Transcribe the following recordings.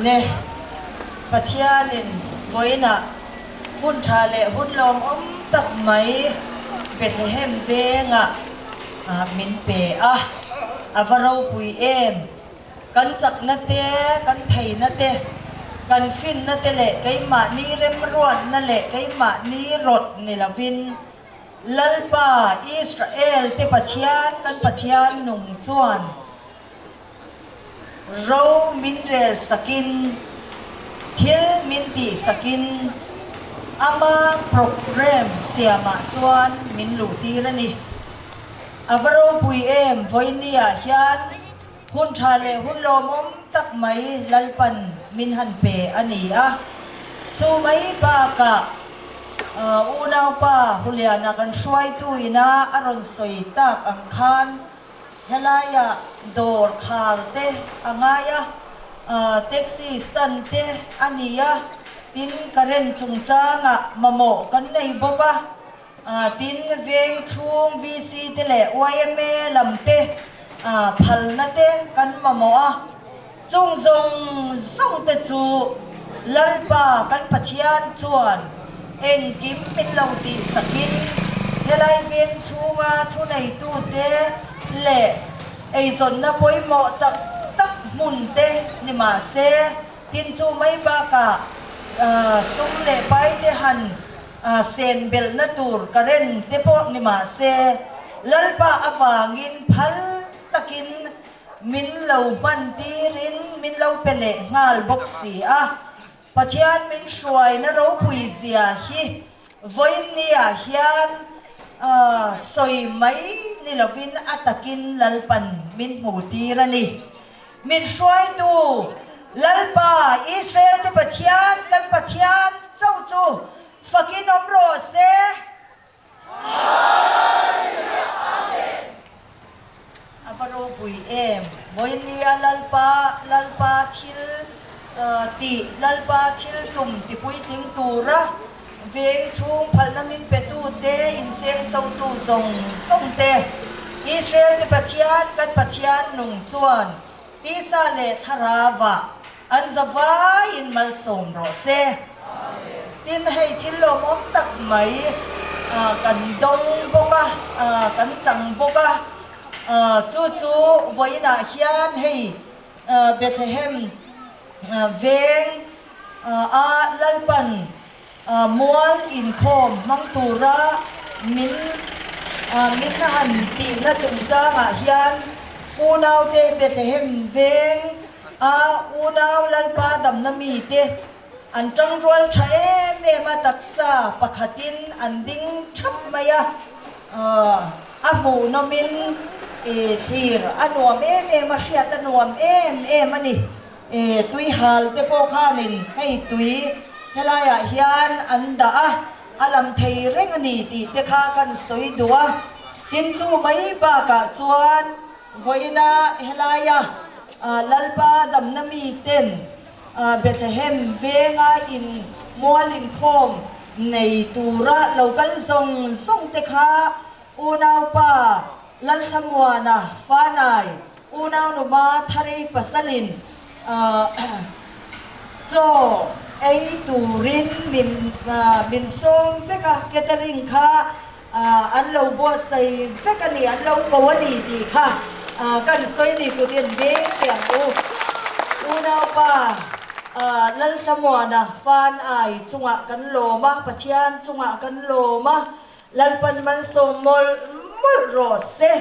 Le Pathianin vawiinah hun tha leh hun lawmawm tak mai Bethlehem vengah min pe a, a va ropui em! Kan chakna te, kan theihna te, kan finna te leh keimahni remruatna leh keimahni rawt ni lovin Lalpa Israel te Pathian kan Pathian nung chuan Ro min rel sakin, thil min tih sakin ama program siamah chuan min luh tir a ni. A va ropui em, vawinia hian hun tha leh hun lawmawm tak mai Lalpan min han pe a ni a. Chu mai bakah unaupa Huliana kan hruaitu ina a rawn sawi tak ang khan, Helaiah dawr khar te a ngai a, taxi stand te a ni a, tin current chungchangah mamawh kan nei bawk a, tin veng chhung VC te leh yma lam te phalna te kan mamawh a. Chung zawng zawng te chu Lalpa kan Pathian chuan engkim min lo tih sakin helai veng chhunga thuneitute leh eizawnna pawimawh tak tak hmun te ni mah se, tin chu mai bakah sum leh pai te han sen belhna tur current te pawh ni mah se, Lalpa avangin phal takin Min lo hman tirin min lo pe leh nghal bawk si a, Pathian min hruaina ropui zia hi vawiinniah hian sawi mai ni lovin a takin Lalpan min hmuh tir a ni. Min hruaitu Lalpa Israel-te Pathian kan Pathian chauh chu fakin awm rawh se. A va ropui em! Vawinia Lalpa, Lalpa thil tih, Lalpa thil tum tipuitling tura veng chhung phalna min petute, insengsotu zawng zawng te, Israel-te Pathian, kan Pathian nung chuan tisa leh thlarauah An zavaiin malsawm rawh se. Tin, hei thil lawmawm tak mai kan dawng bawk a, kan chang bawk a, chu chu vawiinah hian hei Bethlehem veng a Lalpan Mual inkhawm hmang tura min min han tihna chungchangah hian unaute Bethlehem veng a unau Lalpa damna mite an tangrual tha em em a, taksa pakhatin an ding thap mai a, a hmuhnawmin thlir a nuam em em a, hriat a nuam em em a ni. E, tui hal te pawh khanin hei tui helaiah hian an dah a, a lam thei reng a ni tih te kha kan sawi duh a. Tin chu mai bakah chuan vawiina helaia Lalpa damna miten Bethlehem venga in mual inkhawm nei tura lo kal zawng zawng te kha unaupa Lalthlamuana Fanai Unau numa Thari pasalin chaw ei turin min min sawm vek a, catering kha an lo buatsaih vek a ni, an lo ko a ni tih kha kan sawi ni kut in veng teh ang u. Unaupa Lalhlamuana fan ai chungah kan lawm a, Pathian chungah kan lawm a, Lalpan malsawm mawlh mawlh rawh se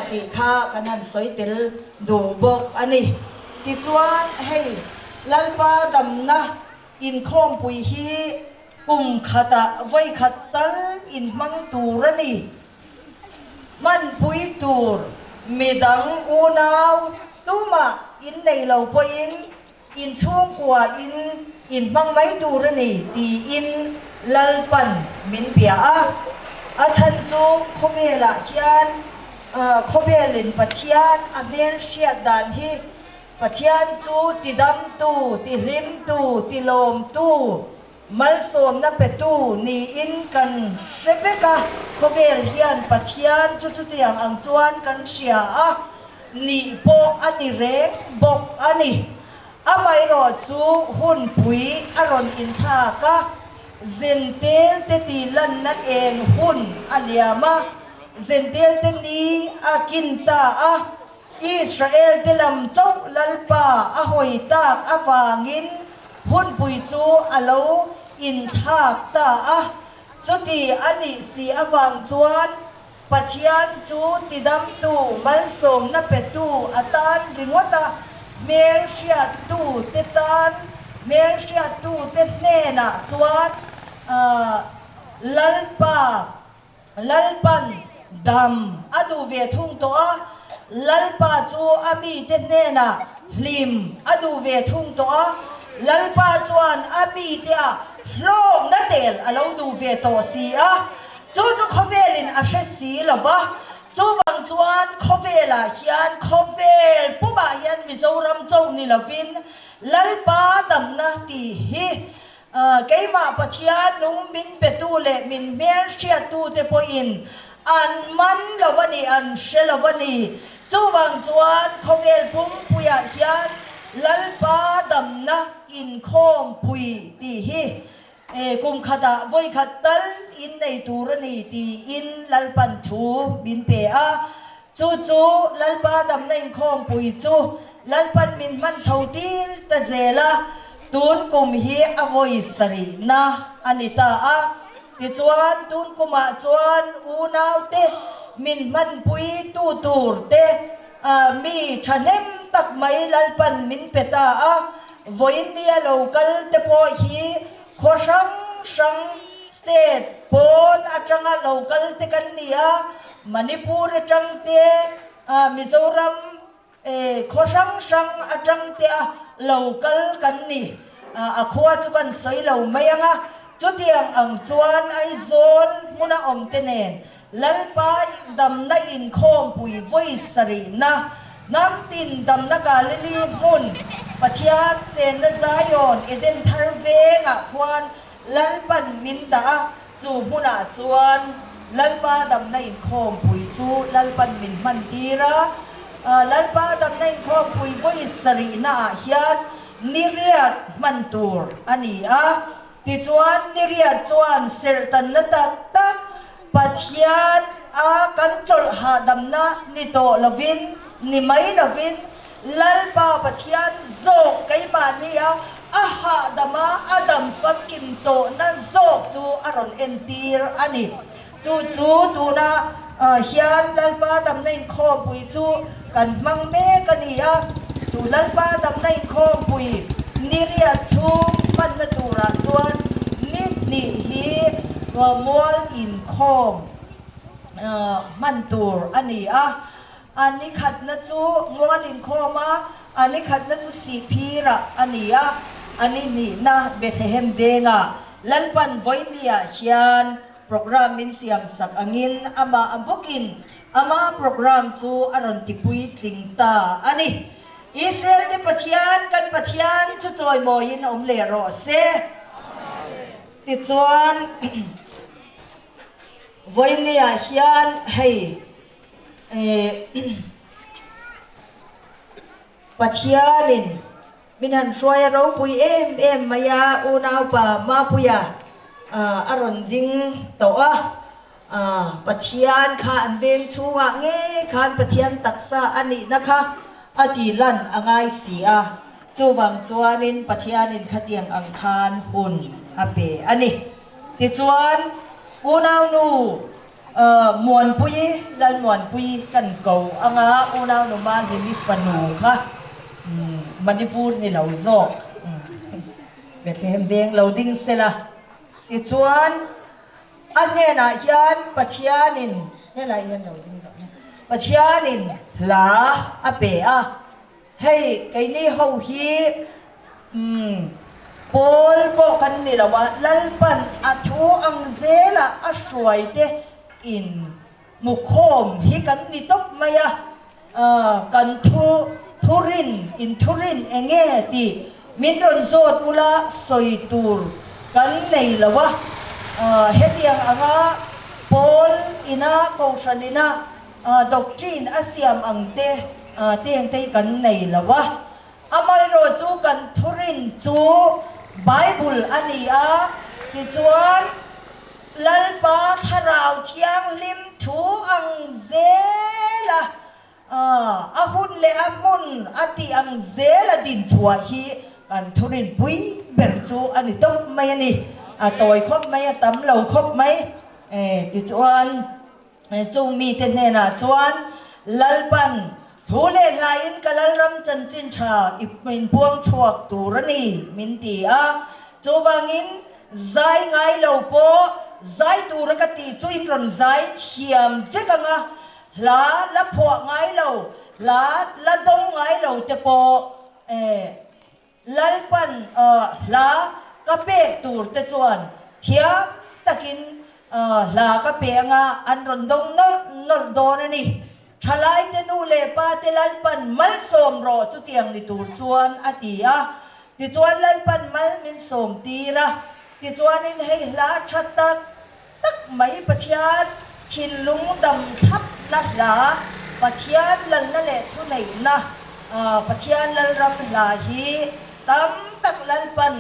tih kha kan han sawi tel duh bawk a ni. Tichuan hei Lalpa damna inkhawmpui hi kum khatah vawi khat tal inhmang tur a ni. Hmanpui tur midang unau tumah innei lo pawhin In chhungkua in in hmang mai tur a ni tiin Lalpan min bia a. A chhan chu khawvelah hian khawvelin Pathian a hmel hriat dan hi Pathian chu tidamtu, tihlimtu, tilawmtu, malsawmna petu niin kan hre vek a. Khawvel hian Pathian chu chutiang ang chuan kan hria a. Nih pawh a ni reng bawk a ni. Amaherawhchu hunpui a rawn inthlak a, Zentel te tih lanna eng hun a liam a, Zentel te ni a kin ta a, Israel te lam chauh Lalpa a hawi tak avangin hunpui chu a lo inthlak ta a. Chuti a nih si avang chuan Pathian chu tidamtu, malsawmna petu a tan ringawt a, hmelhriattute tan, hmelhriattute hnenah chuan Lalpa, Lalpan dam a duh ve thung tawh a, Lalpa chu a mite hnenah hlim a duh ve thung tawh a, Lalpa chuan a mite ah hlawkna tel a lo duh ve tawh si a. Chu chu khawvelin a hre si lo va, chuvang chuan khawvelah hian khawvel pumah hian Mizoram cho ni lovin Lalpa damna tih hi keimah Pathian nung min petu leh min hmelhriattute pawhin an man lo a ni, an hre lo a ni. Chuvang chuan khawvel pumpuiah hian Lalpa damna inkhawmpui tih hi E, kum khatah vawi khat tal in nei tur a ni tiin Lalpan thu min pe a. Chu chu Lalpa damna inkhawmpui chu Lalpan min hman chho tir ta zel a, tun kum hi a vawi sarihna a ni ta a. Tichuan tun kumah chuan unaute min hmanpui tu tur te mi thahnem tak mai Lalpan min pe ta a. Vawiinnia lo kal te pawh hi khaw hrang hrang state pawn atanga lo kal te kan ni a, Manipur atang te, Mizoram khaw hrang hrang atang te a lo kal kan ni. A khua chu kan sawi lo mai ang a, chutiang ang chuan Aizawl hmuna awm te nen Lalpa damna inkhawmpui vawi sarihna, hnam tin damna Galili hmun, Pathian chenna Zion, Eden thar vengah khuan Lalpan min dah a, chu hmunah chuan Lalpa damna inkhawmpui chu Lalpan min hman tir a. Lalpa damna inkhawmpui vawi sarihnaah hian niriat hman tur a ni a. Tichuan, Niriat chuan serhtanna tak tak Pathian a kan chawlh hahdamna ni tawh lovin, ni mai lovin, Lalpa Pathian zawk keimahni a a hahdama a dam famkim tawhna zawk chu a rawn entir a ni. Chu chu tuna hian Lalpa damna inkhawmpui chu kan hmang mek a ni a, chu Lalpa damna inkhawmpui ni riat chhung hmanna turah chuan ni hnih hi mual inkhawm hman tur a ni a. A ni khatna chu mual inkhawm a, a ni khatna chu Sihphirah a ni a, a ni hnihna Bethlehem vengah Lalpan Vawinia hian Program min siam sak angin amah a bawkin ama program chu a rawn ti puitling ta a ni. Israel te Pathian kan Pathian chu chawimawiin awm leh rawh se. Tichuan vawinia hian hei Pathianin Min han hruai a ropui em em mai a, unaupa Mapuia a rawn ding tawh a, Pathian kha an veng chhungah ngei khan Pathian taksa a nihna kha a ti lan a ngai si a, chuvang chuanin Pathianin khatiang ang khan hun a pe a ni. Tichuan, unaunu Muanpui, Lalmuanpui kan ko anga unau numa Hlimi fanu kha Manipur ni lo zawk Bethlehem veng lo ding sela. Tichuan a hnenah hian Pathianin helai hian lo ding rawh Pathianin hla a pe a. Hei keini ho hi umm pawl pawh kan ni lo a, Lalpan a thu ang zela a hruai te in hmukhawm hi kan ni tawp mai a, kan thu thurin in thurin enge tih min rawn zawt ula sawi tur kan nei lo a, hetiang anga pawl ina kohhran ina Doctrine a siam ang te teng te hi kan nei lo a. Amaherawhchu kan thurin chu Bible a ni a, tichuan Lalpa Thlarau Thianghlim thu ang zela a hun leh a hmun a tih ang zela din chhuah hi kan thurin pui ber chu a ni tawp mai a ni. A tawi khawp mai, a tam lo khawp mai. Tichuan Chung mite hnenah chuan Lalpan, Thu leh hlaiin ka Lalram chanchin tha i min puang chhuak tur a ni, min ti a. Chuvangin zai ngai lo pawh zai tura ka tih chu in rawn zai thiam vek ang a, hla la phuah ngai lo, hla la dawng ngai lo te pawh Lalpan hla ka pek tur te chuan thiam takin hla ka pe anga an rawn dawng nawlh nawlh dawn a ni. Thalaite nu leh pa te Lalpan malsawm rawh chutiang ni tur chuan a ti a. Tichuan Lalpan mal min sawm tir a, tichuanin hei hla tha tak tak mai Pathian thinlung dam thlapna hla, Pathian lalna leh thuneihna, Pathian Lalram hla hi tam tak Lalpan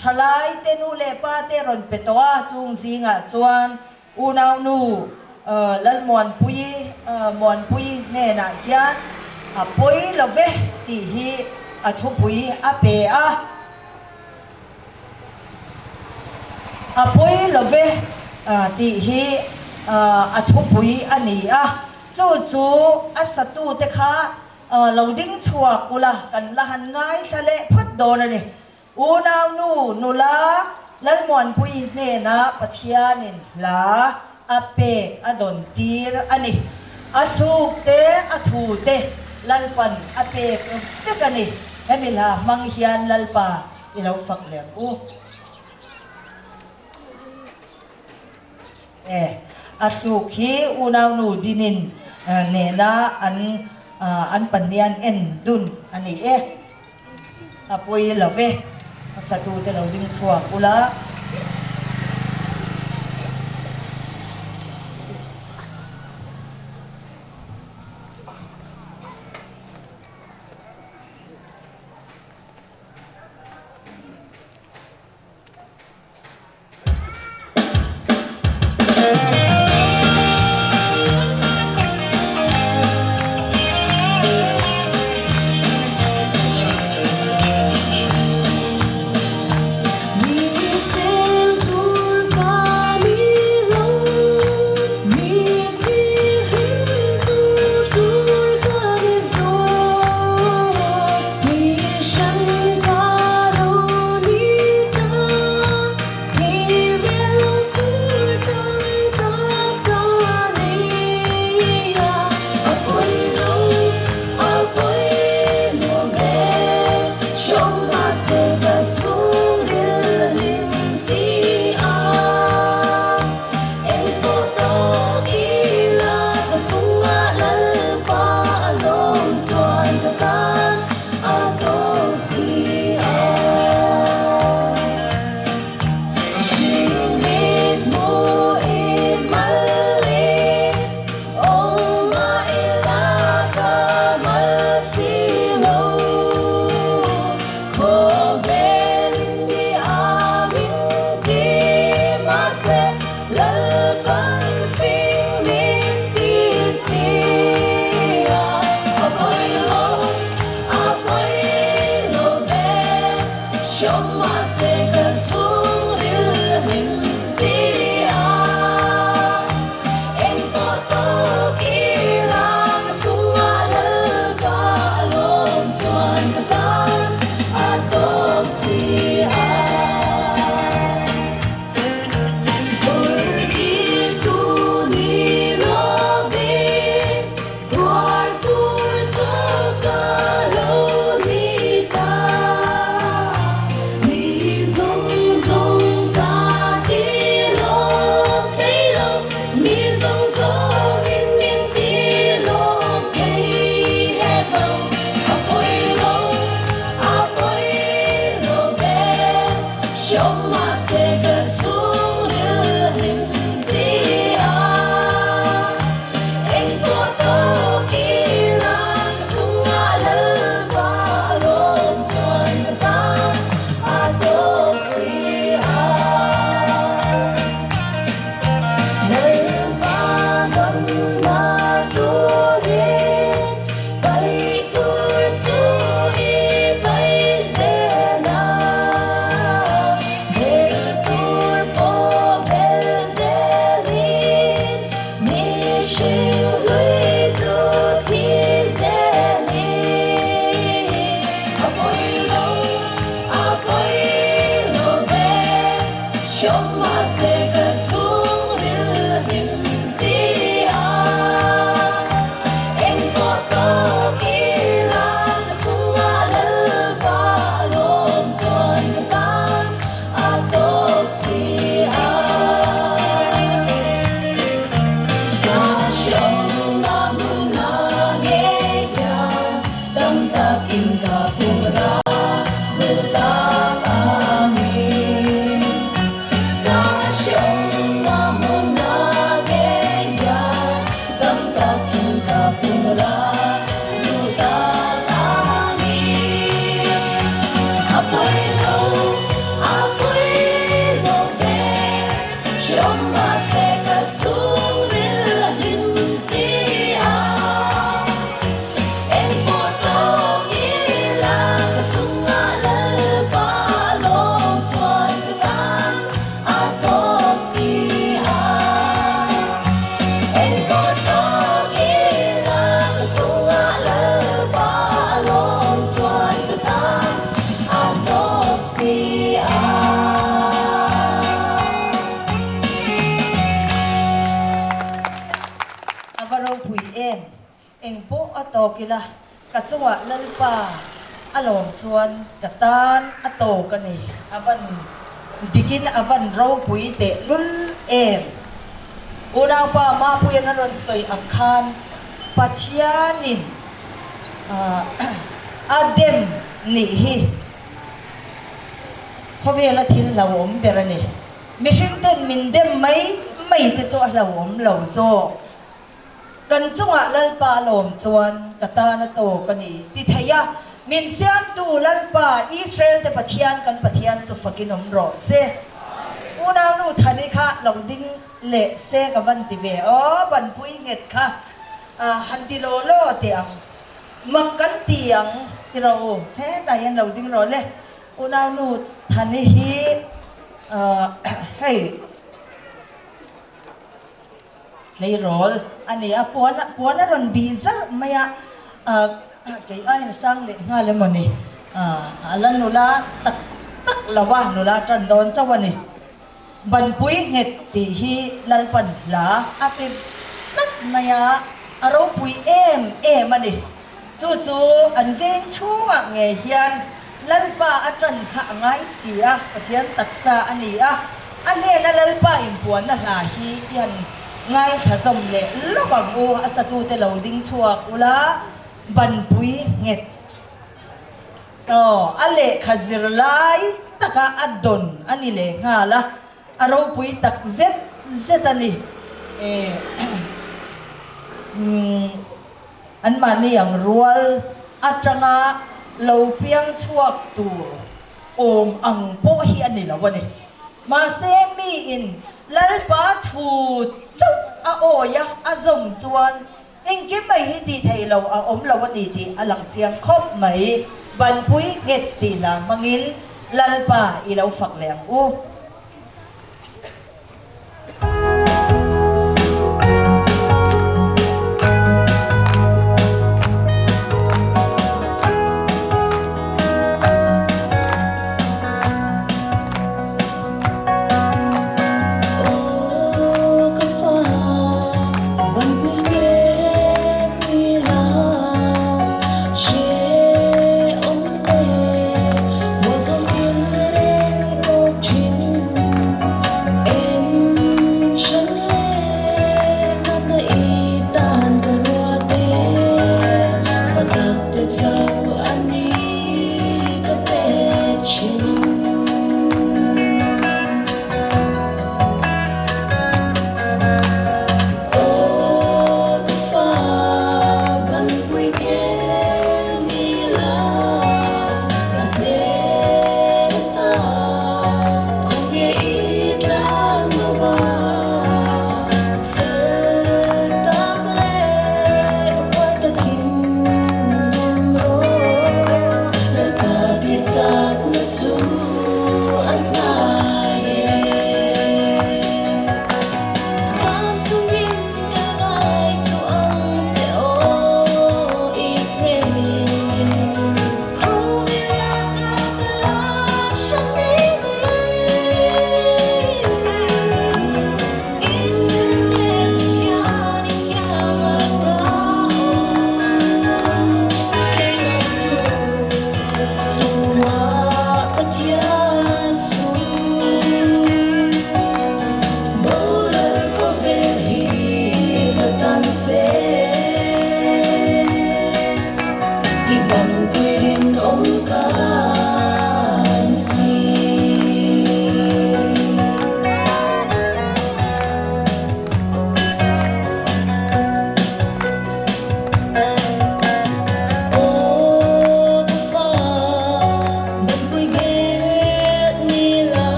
thalaite nu leh pate rawn pe tawh a, chung zingah chuan unaunu Lalmuanpuii Muanpuii hnenah hian a pawi lo ve tih hi a thupui a pe a. A pawi lo ve tih hi a thupui a ni a, chu chu a satute kha lo ding chhuak ula kan la han ngaithla leh phawt dawn a ni. Unaunu nula Lalmuanpuii hnena Pathianin hla a pek a dawn tir a ni. A thluk te, a thu te Lalpan a pek vek a ni. Hemi hla hmang hian Lalpa i lo fak leh ang u. E, a thluk hi unaunu Dinin nena an an pahnihan en dun a ni e. A pawi lo ve, a satute lo ding chhuak ula. A va ropui em? Eng pawh a tawk ila, ka chungah Lalpa a lawm chuan ka tan a tawk a ni. A van dikin a van ropui tehlul em? Unaupa Mapuian a rawn sawi ang khan Pathianin a dem nih hi khawvela thil hlauhawm ber a ni. Mihring ten min dem mai mai te chu a hlauhawm lo zawk. Kan chungah Lalpa a lawm chuan ka tan a tawk a ni ti thei a, min siamtu Lalpa, Israel te Pathian kan Pathian chu fakin awm rawh se. Unaunu Thani kha lo ding leh se ka van ti ve aw, banpui nghet kha han ti law law teh ang, mak kan ti ang ti rawh u, hetah hian lo ding rawh le. Unaunu Thani hi hei. Tleirawl a ni a, puan puan a rawn bih zarh mai a, ah kei aiin a sang leh nghal emaw ni, ah a la nula tak tak lo a, nula tan dawn chauh a ni. Banpui nghet tih hi Lalpan hla a pe tlat mai a, a ropui em em a ni. Chu chu an veng chhungah ngei hian Lalpa a tan kha a ngai si a, Pathian taksa a ni a, a hnena Lalpa inpuanna hla hi i han ngaithla zawm leh lawk ang u, a satute lo ding chhuak ula, banpui nghet aw, a lehkha zir lai taka a dawn a ni leh nghal a, a ropui tak zet zet a ni. Anmahni ang rual atanga lo piang chhuak tur awm ang pawh hi a ni lo a ni. Mahse, miin Lalpa thu chauh a awi a, a zawm chuan engkim mai hi tih theih loh a awm lo a ni tih a lang chiang khawp mai. Banpui nghet tih hla hmangin Lalpa i lo fak leh ang u.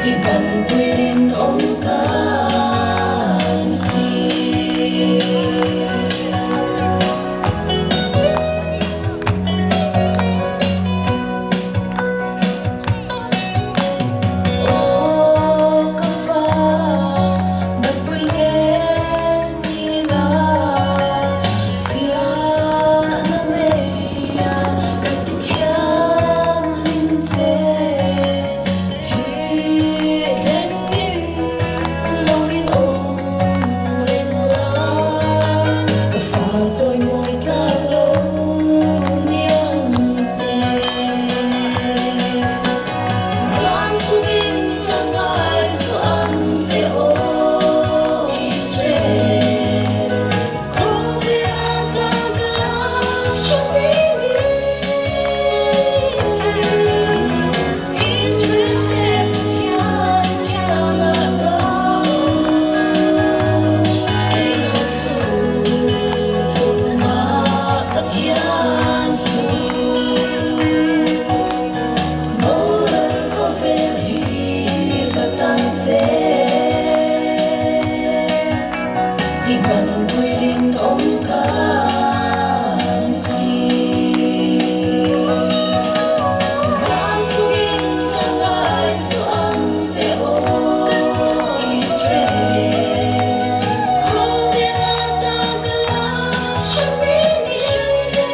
I ban puiin awm kan si. Aw ka fa, nangpui nen ni la, fiahna meia ka ti thianghlim che. Thih thlengin lo rinawm reng la, ka fa chawimawi tlak lo ni ang che. Zan chungin ka ngaisuah ang che aw Israel, khawvela ka kal a hre mai ni. Israel te Pathian kiangah ka awm, kei lo chu tumah Pathian suh. Boral khawvel hi ka tan che, i ban pui rinawm kan si. Zan chungin ka ngaisuah ang che aw Israel, khawvel ata ka la hre mai ni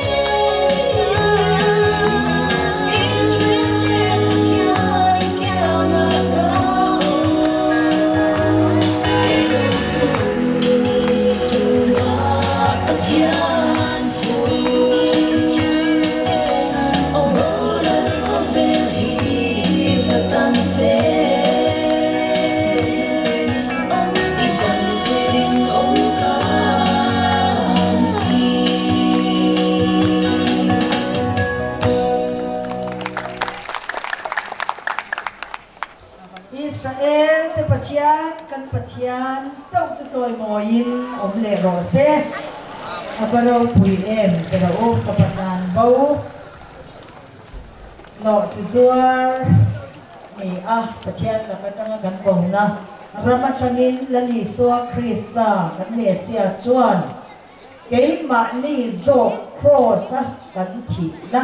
Israel te Pathian kiangah ka awm, kei lo chu tumah Pathian suh. Boral khawvel hi ka tan che, i ban puiin awm kan si. Israel te Pathian, kan Pathian chauh chu chawimawiin awm leh rawh se. A va ropui em ti rawh u, ka Pathan bo nawh chi zuar ni a, Pathian lam atanga kan bona ram atangin Lal Isua Krista kan Messiah chuan Keimahni zawk Kraws-a kan thihna,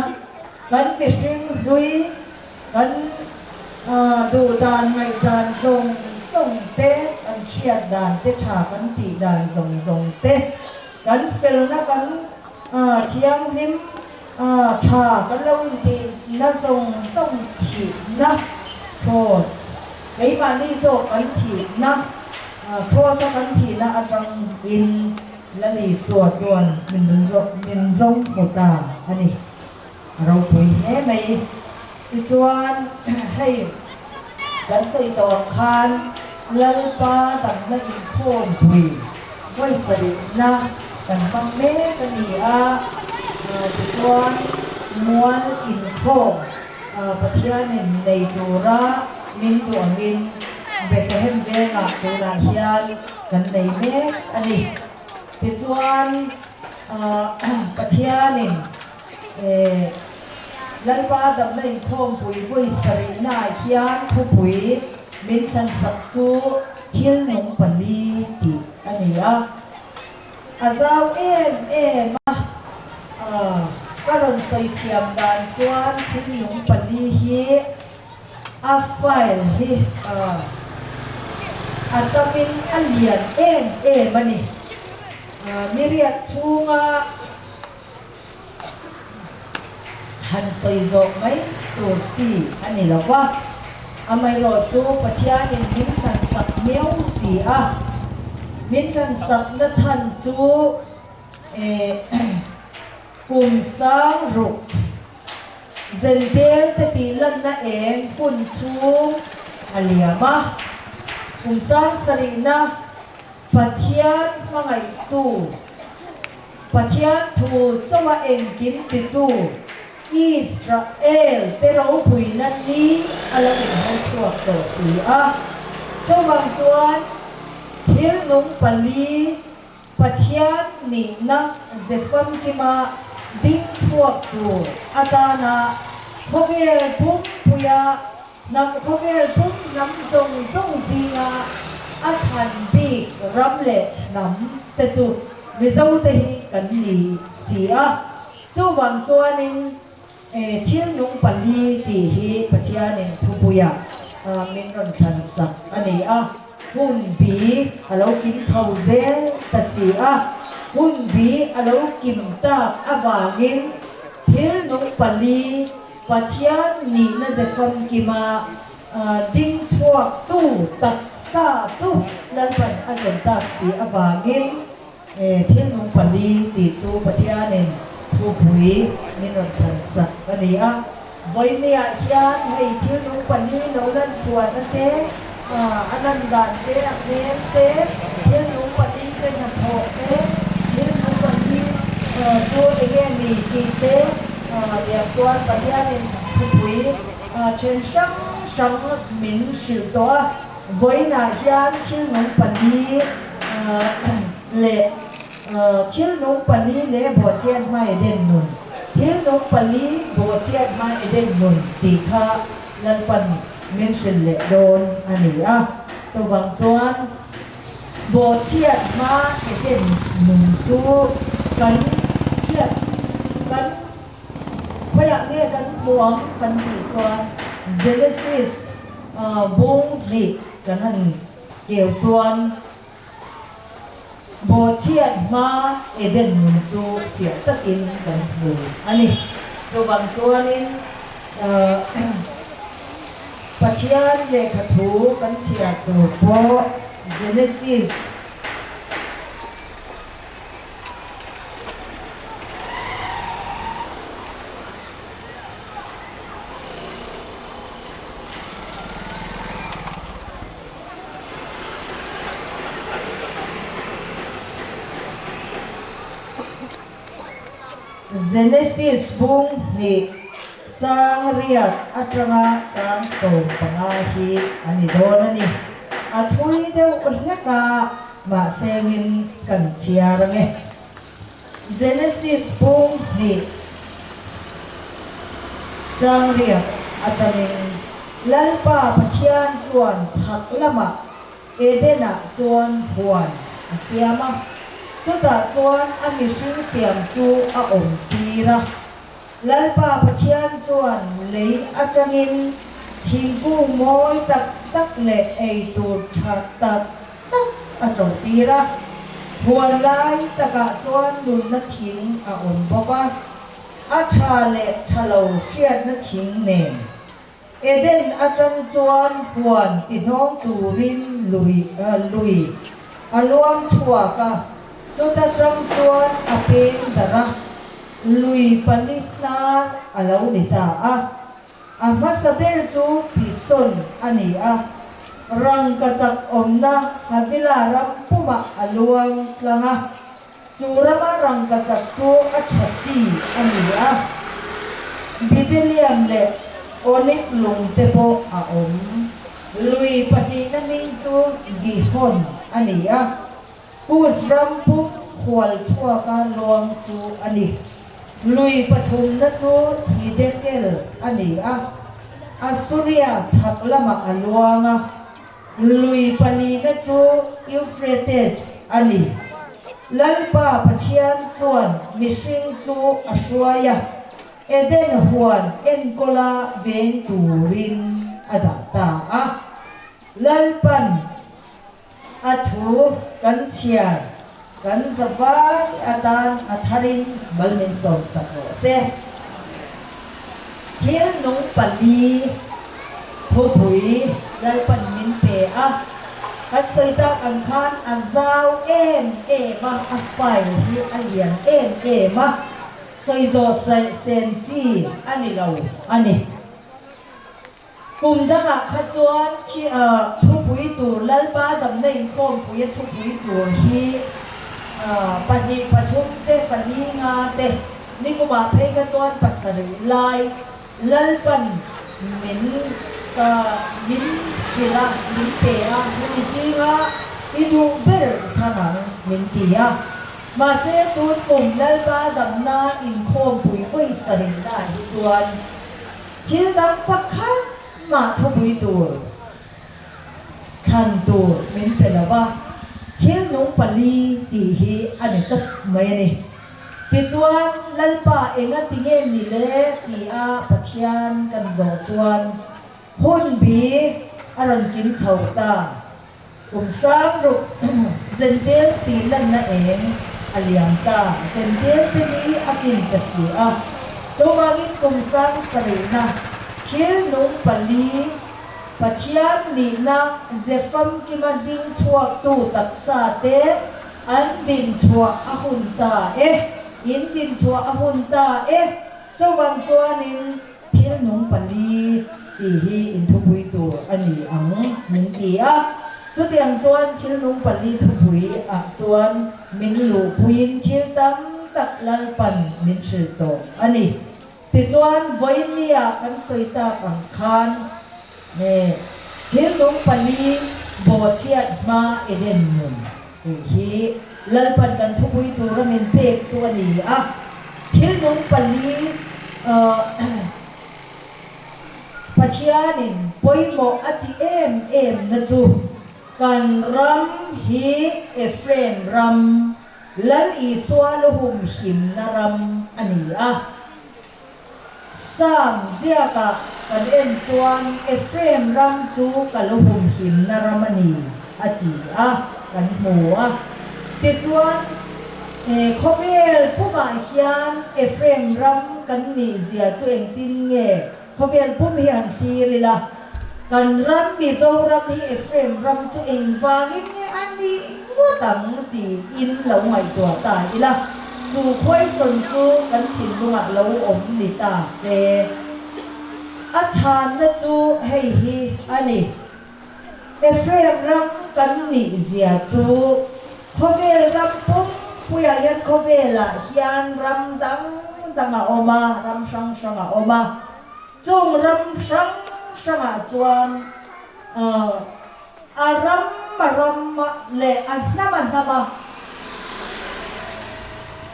kan mihring hlui, kan duh dan ngaih dan zawng zawng te, kan hriat dan te tha kan tih dan zawng zawng te, kan felna kan thianghlim tha kan lo intihna zawng zawng thihna Kraws, keimahni zawk kan thihna, Kraws-a kan thihna atangin Lal Isua chuan min min zawng hmu ta a ni. A ropui hle mai. Tichuan, hei kan sawi tawh ang khan Lalpa damna inkhawm pui vawi sarihna kan hmang mek a ni a. Tichuan, mual inkhawm Pathianin nei tura min duh angin Bethlehem vengah tunah hian kan nei mek a ni. Tichuan Pathianin Lalpa damna inkhawmpui vawi sarihnaah hian thupui min thlansak chu thil nung pali tih a ni a. A zau em em a, ka rawn sawi thiam dan chuan thil nung pali hi A file hi a tamin a lian em em a ni. Niriat chhunga han sawi zawh mai tur chi a ni lo va, amaherawhchu Pathianin min thlansak miau si a, min thlansakna chhan chu kum sang ruk. Zentel te tih lanna eng hun chhung a liam a, kum sang sarihna Pathian hmangaihtu, Pathian thu chauha engkim titu Israel te ropuina ni a lo inho chhuak tawh si a. Chuvang chuan thil nung pali Pathian nihna ze famkima ding chhuak tur atana khawvel pumpuia hnam khawvel pum hnam zawng zawng zinga a thlan bik ram leh hnam te chu Mizote hi kan ni si a. Chuvang chuanin thil nung pali tih hi Pathianin thupuiah min rawn thlan sak a ni a. Hun bi a lo kim chho zel ta si a. Hun bi a lo kim tak avangin thil nung pali Pathian nihna ze famkima ding chhuaktu taksa chu Lalpan a zawn tak si avangin thil nung pali tih chu Pathianin thupui min rawn than sak a ni a. Vawinia hian hei thil nung pali lo lan chhuahna te, a lan dan te, a hmel te, thil nung pali te hnathawh te, thil nung pali chu enge ni tih te liam chuan Pathianin thupui then hrang hrang min hrilh tawh a. Vawiinah hian thil nung pali leh Thil nung pali leh bawhchhiat hma Eden nun, Thil nung pali bawhchhiat hma Eden nun tih kha Lalpan min hrilh leh dawn a ni a. Chuvang chuan bawhchhiat hma Eden nun chu kan hriat kan khawiah nge kan hmu ang kan tih chuan Genesis bung hnih kan han keu chuan Bawhchhiat hma Eden nun chu fiah takin kan hmu a ni. Chuvang chuanin Pathian lehkha thu kan chhiar tur pawh Genesis. Genesis bung hnih chang riat atanga chang 15 hi a ni dawn a ni. A thui deuh hlek a, mahsengin kan chhiar ange. Genesis bung hnih chang riak atangin Lalpa Pathian chuan chhak lamah Eden-ah chuan huan a siam a, chutah chuan a mihring siam chu a awm tir a. Lalpa Pathian chuan lei atangin thingkung mawi tak tak leh ei tur tha tak tak a ṭo tir a, huan lai takah chuan nunna thing a awm bawk a, a ṭha leh ṭha lo hriatna thing nen. Eden aṭang chuan huan tihnawng turin lui lui a luang chhuak a, chuta ṭang chuan a peng darh a, lui pali tlar a lo ni ta a. A hmasa ber chu Pison a ni a, rangkachak awmna Havila ram pumah a luang tlang a, chu rama rangkachak chu a tha chi a ni a, Bidelium leh Onik lung te pawh a awm. Lui pahnihna hming chu Gihon a ni a, Kus ram pum khual chhuaka luang chu a ni. Lui pathumna chu Hidekel a ni a, Assuria chhak lamah a luang a. Lui palina chu Euphrates a ni. Lalpa Pathian chuan mihring chu a hruai a, Eden huan enkawla veng turin a dah ta a. Lalpan A thu kan chhiar kan zavai atan a tharin mal min sawmsak rawh se. Thil nung pali thupui Lalpan min pe a, kan sawi tak ang khan a zau em em a, a file hi a lian em em a, sawi zawh sen chi a ni lo a ni. Kum dangah kha chuan khi thupui tur Lalpa damna inkhawmpuia thupui tur hi pahnih pathum te pali nga te nikumah phei kha chuan pasarih lai Lalpan min min hrilh a, min pe a, hemi zinga i duh ber thlan ang min ti a. Mahse tun kum Lalpa damna inkhawmpui vawi sarih naah hi chuan Thil dang pakhat mah thupui tur Thlan tur min pe lo va, thil nung pali tih hi a ni tawp mai a ni. Tichuan, Lalpa enga ti nge ni le ti a Pathian kan zawh chuan hun bi a rawn kim chho ta. Kum sang ruk Zentel tih lanna eng a liam ta, Zentel te ni a kin ta si a. Chuvangin kum sang sarihna thil nung pali Pathian nihna ze famkima ding chhuaktu taksa te an din chhuah a hun ta e, in din chhuah a hun ta e. Chuvang chuanin thil nung pali tih hi inthupui tur a ni ang min ti a. Chutiang chuan thil nung pali thupui ah chuan min luhpuiin thil tam tak Lalpan min hrilh tawh a ni. Tichuan, vawiinnia kan sawi tak ang khan he thil nung pali bawhchhiat hma Eden nun tih hi Lalpan kan thupui tura min pek chu a ni a. Thil nung pali Pathianin pawimawh a ti em em na chu kan ram hi Ephraim ram Lal Isua luhum himna ram a ni a. Psalm ziakah kan en chuan Ephraim ram chu ka luhum himna ram a ni a ti a, kan hmu a. Tichuan, he khawvel pumah hian Ephraim ram kan nih zia chu engtin nge khawvel pum hi han thlir ila? Kan ram Mizoram hi Ephraim ram chu engvangin nge a nih ngawt ang tiin lo ngaihtuah ta ila, chu question chu kan thinlungah lo awm ni ta se. A chhanna chu hei hi a ni, Ephraim ram kan nih zia chu khawvel ram pumpuiah hian khawvelah hian ram dang dang a awm a, ram hrang hrang a awm a. Chung ram hrang hrangah chuan a ram a ram leh a hnam a hnam a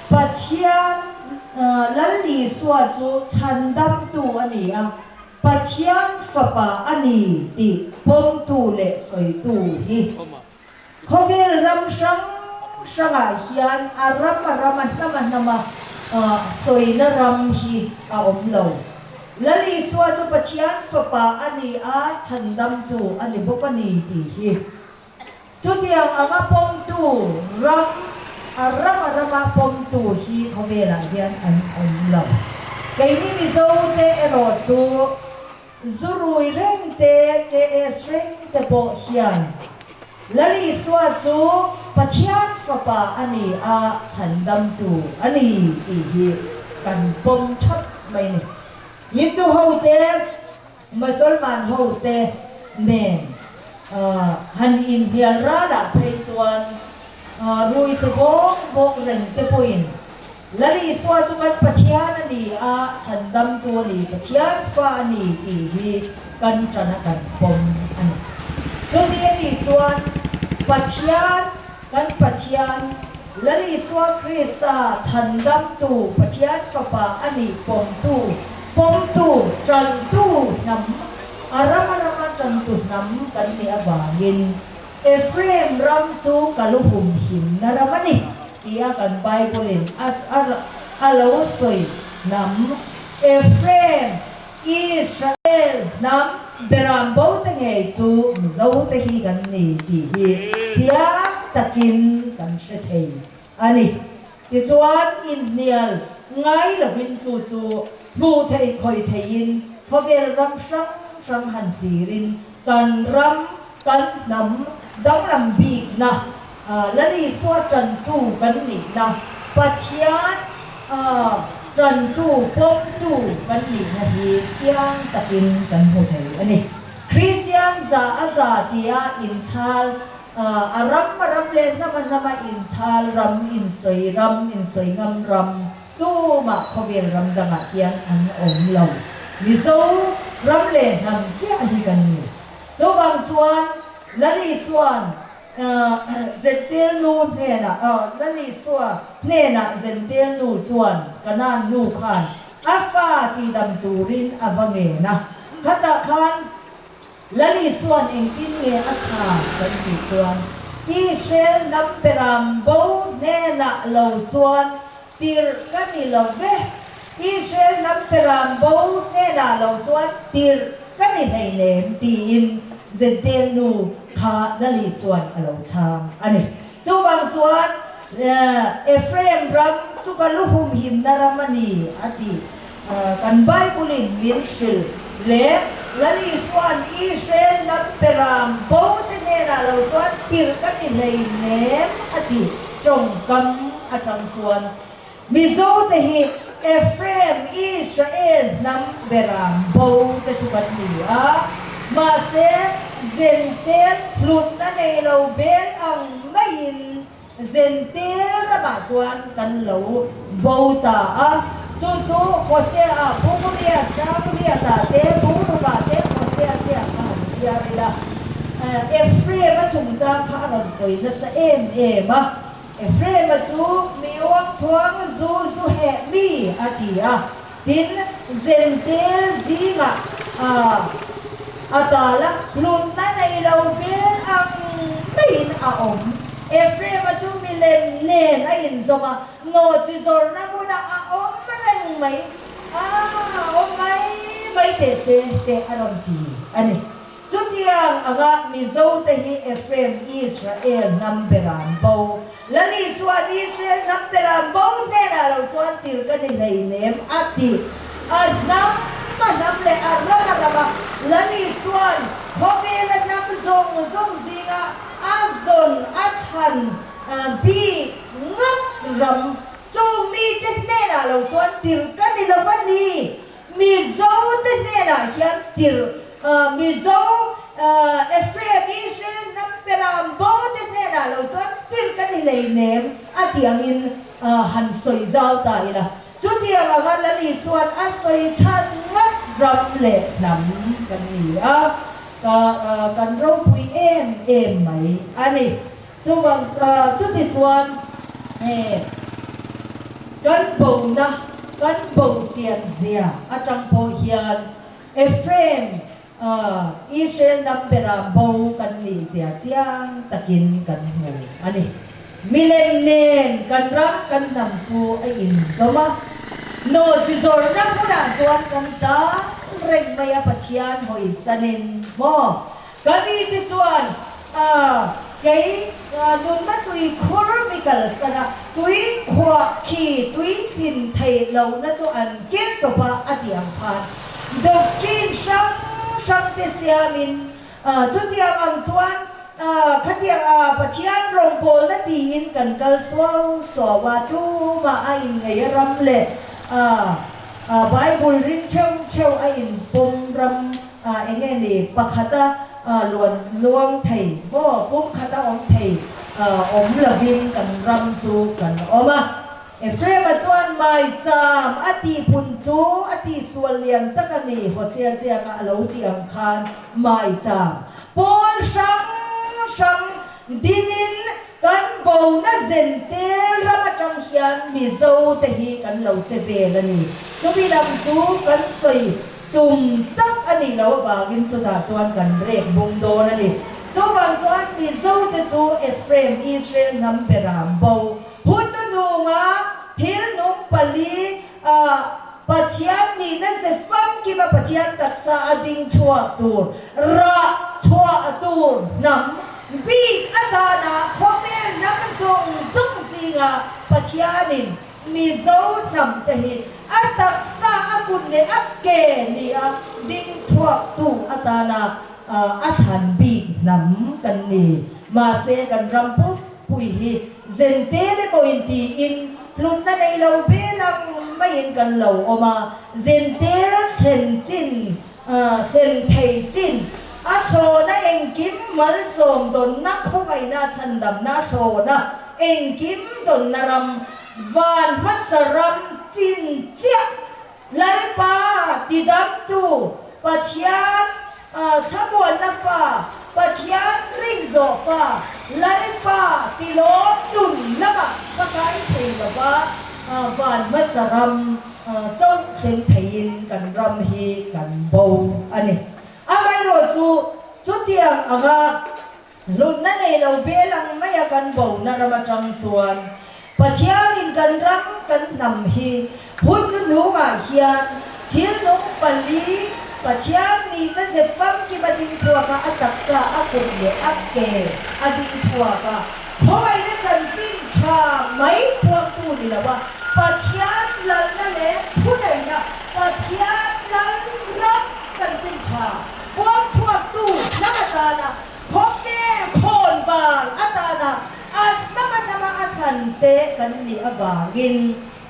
Pathian Lal Isua chu chhandamtu a ni a, Pathian Fapa a ni tih pawmtu leh sawitu hi Khawvel ram hrang hrangah hian a ram a ram a hnam a hnam a sawina ram hi a awm lo. Lal Isua chu Pathian Fapa a ni a, chhandamtu a ni bawk a ni tih hi. Chutiang anga pawmtu ram, a ram a rama pawmtu hi khawvelah hian an awm lo. Keini Mizote erawh chu Zu rui reng te, KS reng te pawh hian Lal Isua chu Pathian Fapa a ni a, chhandamtu a ni tih hi kan pawm thap mai a ni. Hindu ho te, Musalman ho te nen han inhnial ralah phei chuan rui thlu bawk bawk reng te pawhin Lal Isua chu kan Pathian a ni a, chhandamtu a ni, Pathian fa a ni tih hi kan ṭana kan pawm a ni. Chuti a nih chuan Pathian, kan Pathian, Lal Isua Krista chhandamtu, Pathian Fapa a nih pawmtu, pawmtu, ṭantu hnam, a rama rama ṭantu hnam kan nih avangin Ephraim ram chu ka lu humhimna ram a ni, tia kan Bible-in a lo sawi hnam Ephraim, Israel hnam beram bo te ngei chu Mizo te hi kan ni tih hi chiang takin kan hre thei a ni. Tichuan, inhnial ngai lovin chu chu hmuh thei khawi theiin khawvel ram hrang hrang han thlirin kan ram, kan hnam danglam bikna, Lal Isua tantu kan nihna, Pathian tantu, pawmtu kan nihna hi chiang takin kan hmu thei a ni. Kristian za a za tia inchhal A ram a ram leh hnam a hnam a inchhal ram, insawi ram, insawi ngam ram tumah khawvel ram dangah hian an awm lo. Mizo ram leh hnam chiah hi kan ni. Chuvang chuan Lal Isua'n Zentel nu hnenah, Lal Isua hnenah Zentel nu chuan Kanaan nu khan a fa tidam turin a va ngen a. Khatah khan. Lal Isua'n engtin nge a chhan kan tih chuan, Israel hnam beram bo hnenah lo chuan tirh ka ni lo ve, Israel hnam beram bo hnenah lo chuan tirh ka ni hleinem tiin Jentail nu kha Lal Isua'n a lo chhang a ni. Chuvang chuan Ephraim ram chu ka lu humhimna ram a ni a ti. Kan Bible-in min hrilh leh Lal Isua'n Israel hnam peram bo te hnenah lo chuan tirh ka ni hleinem a ti tawngkam atang chuan Mizo te hi Ephraim, Israel hnam beram bo te chu kan ni a, mahse Zentel hlutna nei lo bel ang maiin Zentel ramah chuan kan lo bo ta a, chu chu Hosea Bungriat, Changriatah te, Bungrukah te Hosea chiah kha han chhiar ila, Ephraim-a chungchang kha a rawn sawi nasa em em a. Ephraim-a chu mi uangthuang zu zu heh mi a ti a, tin, Zentel zingah a tal a, hlutna nei lo bel ang maiin a awm. Ephraim-a chu milem nen a inzawm a, nawhchi zawrhna hmunah a awm reng mai, a awm mai mai teh se teh a rawn ti a ni. Chutiang anga Mizote hi Ephraim Israel hnam beram bo, Lal Isua'n Israel hnam beram bo hnenah lo chuan tir ka ni hleinem a ti. A hnam a hnam leh a ram a rama Lal Isua'n khawvela hnam zawng zawng zinga a zawn a thlan bik ngat ram chung mite hnenah lo chuan tir ka ni lo va ni. Mizo te hnenah hian tirh Mizo Ephraim Israel hnam beram bo te hnenah lo chuan tirh kan i lei nem a tih angin han sawi zau ta ila. Chutiang anga Lal Isua'n a sawi chhan ngat ram leh hnam kan ni a, kan ropui em em mai a ni. Chuvang chuti chuan kan bona, kan bo chian zia atang pawh hian Ephraim, Israel hnam bera bo kan nih zia chiang takin kan hmu a ni. Milem nen kan ram kan hnam chu a inzawm a, nawhchi zawrhna hmunah chuan kan tan reng mai a Pathian hawisanin maw? Ka mite chuan, A, kei nunna tui khur mi kalsan a, tui khuah khi tui tlin theih lohna chu an kir chawp a, a ti ang khan. Doctrine hrang hrang te siamin, chutiang ang chuan khatiang a Pathian rawngbawlna tiin kan kal suau suau a, tumah a inngeih a ram leh Bible ring theuh theuh a inpawm ram Eng nge ni pakhata luan luang thei maw pum khata awm thei awm lovin kan ram chu kan awm a. Ephraim-a chuan maicham a tihpun chu a tihsual lian tak a ni, Hosea ziaka a lo tih ang khan maicham pawl hrang hrang dinin kan bona zentel ram atang hian Mizo te hi kan lo che vel a ni. Chumi lam chu kan sawi Tum tak a nih loh avangin chutah chuan kan rek bung dawn a ni. Chuvang chuan Mizote chu Ephraim, Israel hnam beram bo hun hnuhnunga thil nung pali ah Pathian nihna ze famkima Pathian taksa a ding chhuak tur, rah chhuah tur hnam bik atana khawvel hnam zawng zawng zinga Pathianin Mizo hnam te hi a taksa a kut leh a ke ni a ding chhuak tu atana a thlan bik hnam kan ni. Mahse kan ram pumpui hi zentel emaw intiin hlutna nei lo vel ang maiin kan lo awm a, zentel thlen chin thlen thei chin a thlawna engkim malsawm dawnna khawngaihna chhandamna a thlawna Engkim dawnna ram, van hmasa ram chin chiah Lalpa tidamtu Pathian thlamuanna fa, Pathian rinzawh fa, Lalpa tilawm nun lamah ka kai thei lova, van hmasa ram chauh thleng theiin kan ram hi kan bo a ni. Amaherawhchu. Chutiang anga hlutna nei lo bel ang maia kan bona ram atang chuan Pathianin kan ram kan hnam hi hun hnuhnungah hian thil nung pali Pathian nihna zet famkim a ding chhuak a, a taksa, a kut leh a ke a ding chhuak a, khawngaihna chanchin tha mai puangtu ni lo a, Pathian lalna leh thuneihna, Pathian lal ram chanchin tha puang chhuaktu hnam atana khawvel khawn val atana A hnama hnama a thlan te kan nih avangin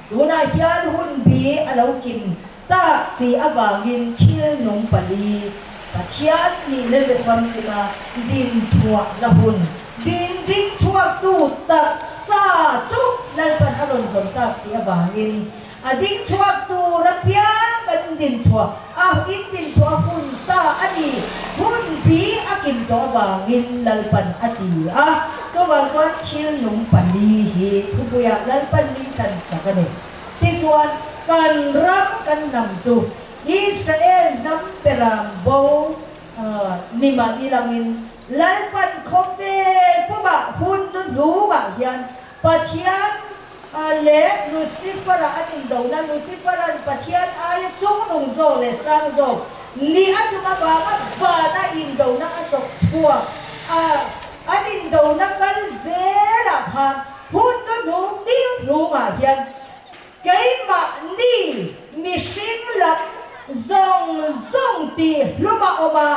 tunah hian hun bi a lo kim tak si avangin thil nung pali Pathian nihna ze famkima din chhuahna hun din ding chhuaktu taksa chu Lalpan a rawn zawm tak si avangin A ding chhuak tur apiang kan din chhuah a, in din chhuah hun ta a ni. Hun bi a kim tawh avangin Lalpan a ti a, chuvang chuan thil nung pali hi thupuiah Lalpan ni tlan sak a ni. Tichuan, kan ram kan hnam chu Israel hnam peram bo ni mah ni langin Lalpan khawvel pumah hun hnuhnungah hian Pathian leh Lucifer-a an indona, Lucifer-a'n Pathian aia chungnung zawk leh sang zawk ni a tum avanga vana indona a chawk chhuak a, an indona kal zelah khan hun hnuhnung ni hnungah hian keimahni mihring lam zawng zawng tih hlum a awm a,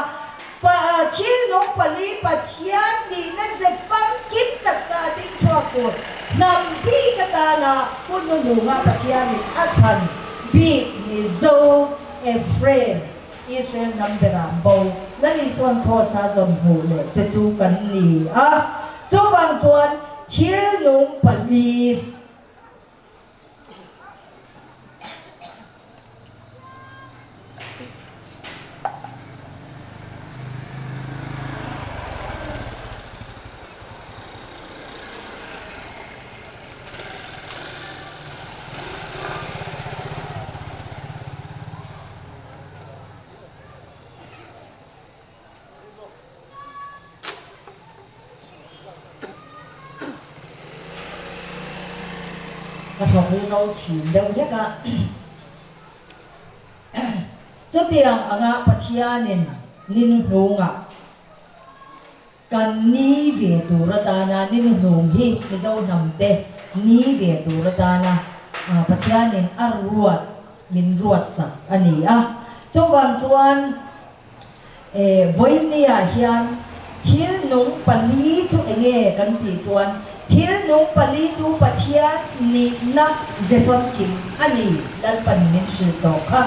Thil nung pali Pathian nihna ze famkim taksa a ding chhuak tur hnam bik atana hun hnuhnunga Pathianin a thlan bik Mizo Ephraim Israel hnam berah bo Lal Isuan Kraws a zawm hmuh leh te chu kan ni a. Chuvang chuan thil nung pali. Ka thawk hi ro thin deuh hlek a. Chutiang anga Pathianin ni hnuhnungah kan ni ve tur atana ni hnuhnung hi Mizo hnamte ni ve tur atana Pathianin a ruat min ruatsak a ni a. Chuvang chuan E, vawinia hian thil nung pali chu enge kan tih chuan thil nung pali chu Pathian nihna ze famkim a ni, Lalpan min hrilh tawh kha.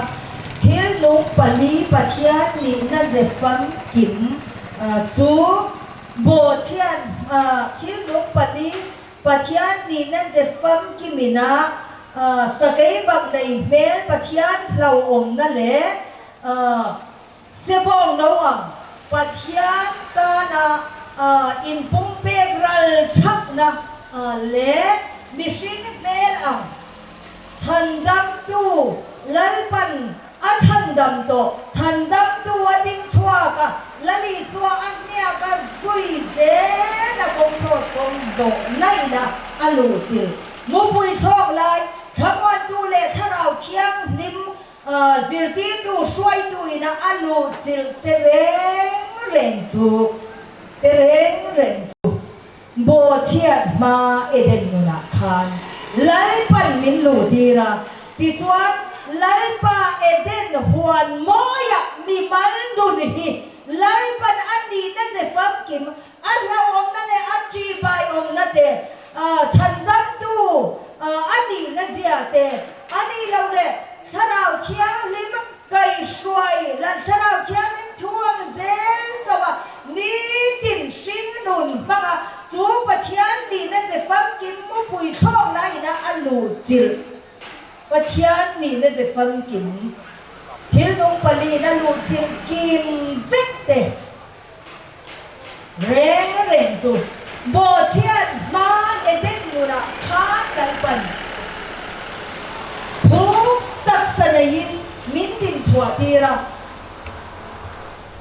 Thil nung pali Pathian nihna ze famkim chu Bawhchhiat thil nung pali Pathian nihna ze famkimina sakei bak nei hmel Pathian hlauhawmna leh Sebawng no ang Pathian tana inpumpek ral thakna leh mihring hmel ang chhandamtu Lalpan a chhandam tawh, chhandamtu a ding chhuak a, Lal Isua a hniak a zui zel a kawng cross kawng zawh naihna a luhchilh. Mupui thlawk lai thlamuantu leh thlarau thianghlim Zirtirtu hruaitu ina a luh chilh te reng reng chu te reng reng chu bawhchhiat hma Eden nunah khan Lalpan min luh tir a, tichuan Lalpa Eden huan mawiah mimal nun hi Lalpan a nihna ze famkim a hlauhawmna leh a ṭihbaiawmna te, chhandamtu a nihna zia te, a nih loh leh Thlarau Thianghlim kaihhruai lan Thlarau Thianghlim thu ang zel chauh a nitin hring nun hmanga chu Pathian nihna ze famkim mupui thlawk laiin a luh chilh. Pathian nihna ze famkim thil nung paliin a luh chilh kim vek te. Reng reng chu bawhchhiat hma Eden nunah khan kan pan. Thu taksa neiin min din chhuah tir a.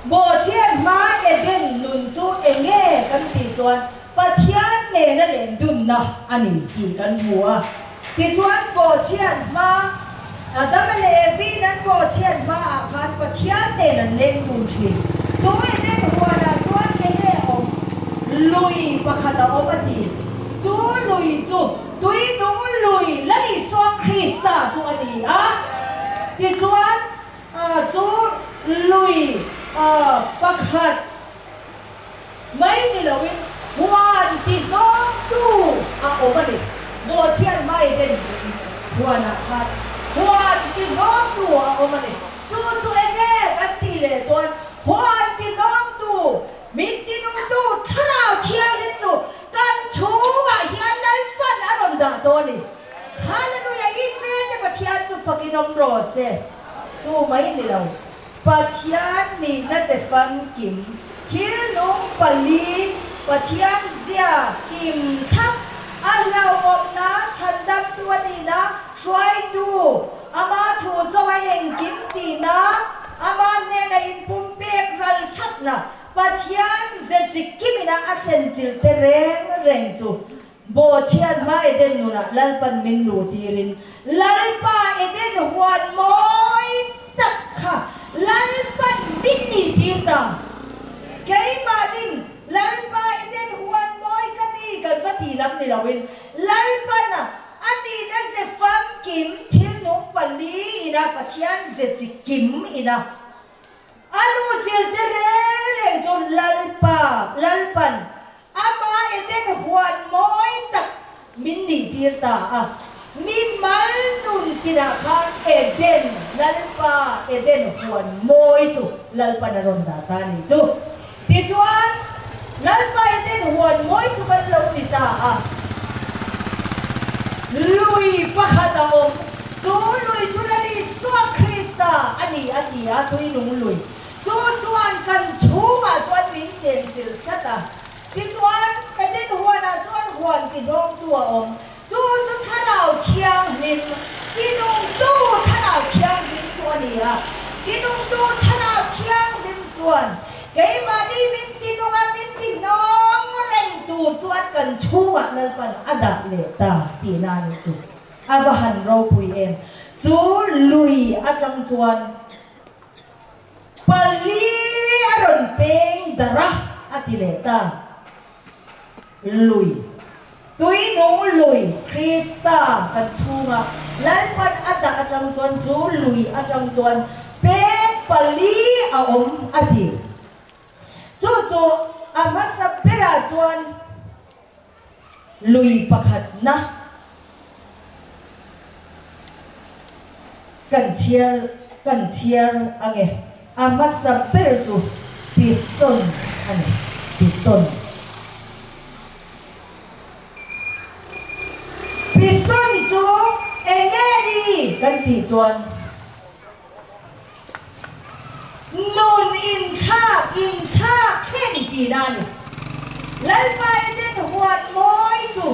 Bawhchhiat hma Eden nun chu enge kan tih chuan Pathian nena lendunna a ni tih kan hmu a. Tichuan bawhchhiat hma Adama leh Evi'n an bawhchhiat hmaah khan Pathian nen an leng dun thin. Chu Eden huanah chuan enge awm? Lui pakhat a awm a ti. Chu lui chu Tuinung lui Lal Isua Krista chu a ni a. Tichuan chu lui pakhat mai ni loin huan ti hnawmtu a awm a ni. Bawhchhiat hmai den huanah khan huan ti hnawmtu a awm a ni. Chu chu enge kan tih leh chuan huan ti hnawmtu Min tinungtu Thlarau Thianghlim chu kan chhungah hian Lalpan a rawn dah tawh a ni. Hallelujah! Israel-te Pathian chu fakin awm rawh se. Chu mai ni lo, Pathian nihna che famkim, thil nung pali, Pathian zia kim thlap, a hlauhawmna, chhandamtu a nihna, hruaitu, ama thu chawa engkim tihna, ama hnena inpumpek ral thatna, Pathian ze chikimina a thlen chil te reng reng chu Bawhchhiat hma Eden nunah Lalpan min luh tirin Lalpa Eden huan mawi tak kha Lalpan min nih tir ta. Keimahnin Lalpa Eden huan mawi ka ni kan va tih lam ni loin Lalpan a A nihna ze famkim thil nung pali ina Pathian ze chi kim ina a luhchil te reng reng chu Lalpa, Lalpan ama Eden huan mawi tak min nih tir ta a. Mi mal nun tinah khan Eden, Lalpa Eden huan mawi chu Lalpan a rawn dah ta a nih chu. Tichuan, Lalpa Eden huan mawi chu kan lo ni ta a. Lui pakhat a awm, chu lui chu Lal Isua Krista a ni a ti a, tuinung lui. Chu chuan kan chhungah chuan min chenchilh tlat a. Tichuan, Eden huanah chuan huan tihnawngtu a awm. Chu chu Thlarau Thianghlim, tinungtu Thlarau Thianghlim chu a ni a. Tinungtu Thlarau Thianghlim chuan keimahni min tinunga min tihnawng reng tur chuan kan chhungah Lalpan a dah leh ta tihna a nih chu. A va han ropui em! Chu lui atang chuan pali a rawn peng darh a, a ti leh ta. Lui, Tuinung lui Krista kan chhunga Lalpan a dah atang chuan chu lui atang chuan peng pali a awm a ti. Chu chu a hmasa berah chuan lui pakhatna kan chhiar kan chhiar ange. A hmasa ber chu Pison a ni, Pison. Pison chu enge ni kan tih chuan nun inthlak inthlak thleng tihna a ni. Lalpa Eden huan mawi chu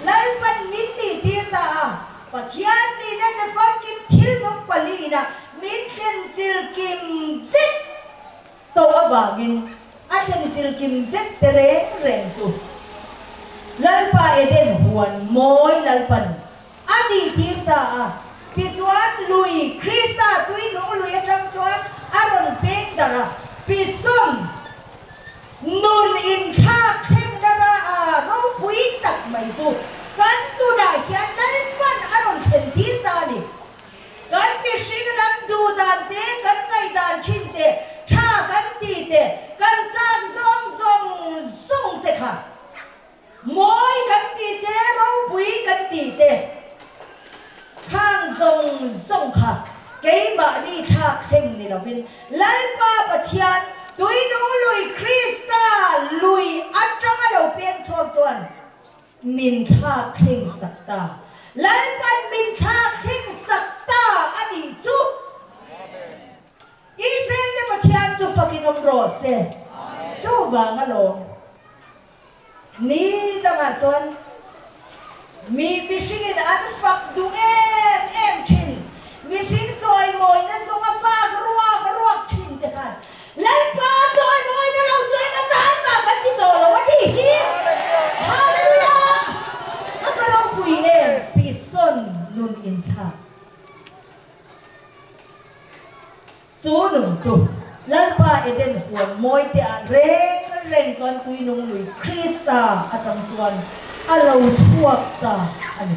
Lalpan min tihtir ta a. Pathian nihna ze famkim thil nung paliin a min thlen chil kim vek tawh avangin a thlen chil kim vek te reng reng chu Lalpa Eden huan mawi Lalpan a nih tir ta a. Tichuan lui Krista tui nung lui atang chuan a rawn peng darh a, Pison Nun inthlak thlengna ra a ropui tak mai chu kan nunah hian Lalpan a rawn thlen tir ta a ni. Kan mihring lam duh dan te, kan ngaihdan thin te, tha kan ti te, kan chak zawng zawng zawng te kha Mawi kan tih te, ropui kan tih te, khang zawng zawng kha keimahni thlak thleng ni lovin Lalpa Pathian tuinung lui Krista lui atanga lo peng chhuak chuan min thlak thleng sak ta. Lalpan min thlak thleng sak ta a nih chu. Israel te Pathian chu fakin awm rawh se. Chuvang alawm. Ni dangah chuan mi mihringin an fak duh em em thin, mihring chawimawina zawnga vak ruak ruak thin te khan. Lalpa chawimawina lo chu eng atan mah kan ti tawh lo a tih hi. Hallelujah! A va ropui em! Pison nun inthlak. Chu nung chu Lalpa Eden huan mawi te ah reng reng chuan tuinung lui Krista atang chuan a lo chhuak ta a ni.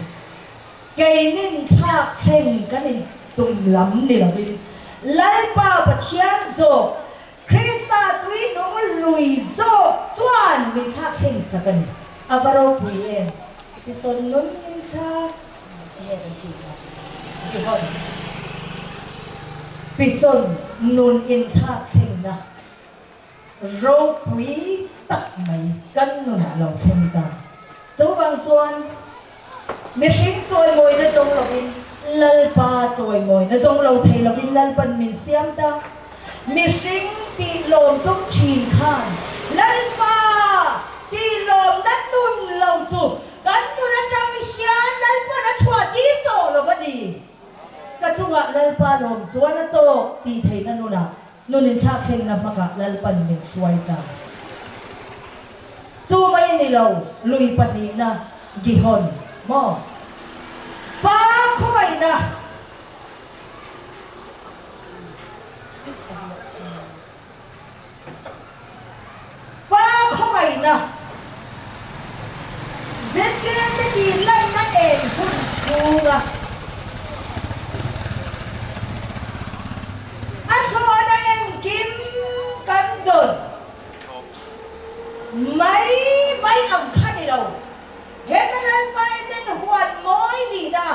Keinin thlak thleng kan in tum lam ni lovin Lalpa Pathian zawk Krista tuinung lui zawk chuan min thlak thleng sak a ni. A va ropui em! Tisawn nun in thlak Enge kan tih kha? Gihon. Pison nun inthlak thlengna ropui tak mai kan nunah lo thleng ta. Chuvang chuan mihring chawimawina zawng lovin Lalpa chawimawina zawng lo thei lovin Lalpan min siam ta. Mihring tih lawm tum thin khan Lalpa tih lawmna nun lo chu Kan nun atang hian Lalpan a chhuah tir tawh lo a ni. Ka chungah Lalpa lawm chuan a tawk tih theihna nunah nun inthlak thlengna hmakah Lalpan min hruai ta. Chu mai ni lo, lui pahnihna Gihon maw? Pa khawngaihna. Pa khawngaihna ZKM te tih lanna eng hun chhunga a thlawhna engkim kan dawn mai mai ang kha ni lo. Heta Lalpa Eden huan mawi nihna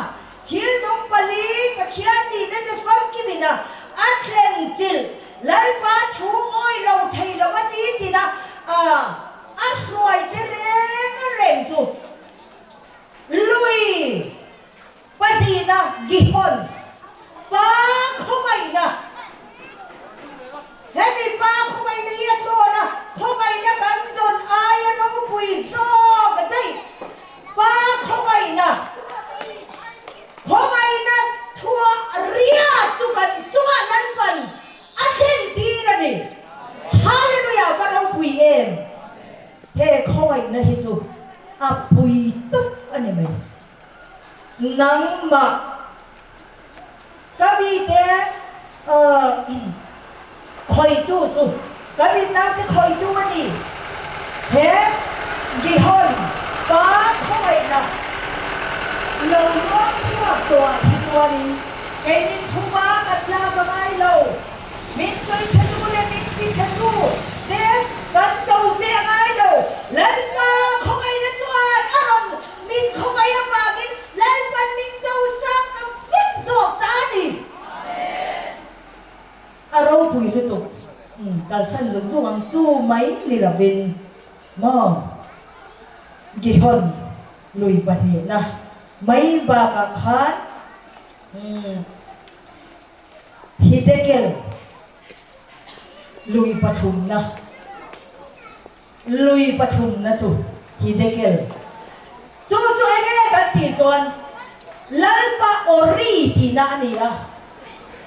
Thil dawng pali Pathian nihna che famkimina a thlen chilh Lalpa thu awi lo thei lo a ni tina a a hruai te reng reng chu lui pahnihna Gihon pa khawngaihna Hemi pa khawngaihna hi a tlawn a, khawngaihna kan dawn aia ropui zawk daih. Pa khawngaihna, khawngaihna thuah ria chu kan chungah Lalpan a thlen tir a ni. Hallelujah! Va ropui em! He khawngaihna hi chu a pui tawp a ni mai. Nangmah ka mite khawitu chu ka rinna te khawitu a ni. He Gihon pa khawngaihna lo luang chhuak tawhah hi chuanin keinin thupa kan lak a ngai lo. Min sawi chhetu leh min ti chhetu te kan do ve a ngai lo. Lalpa khawngaihna chuan a rawn Min khawngaih avangin Lalpan min do sang ta vek zawk ta a ni. A ropui lutuk kalsan zung zung ang chu mai ni lovin maw Gihon lui pahnihna mai bakah khan Hidekel lui pathumna Lui pathumna chu Hidekel. Chu chu enge kan tih chuan Lalpa Ori tihna a ni a.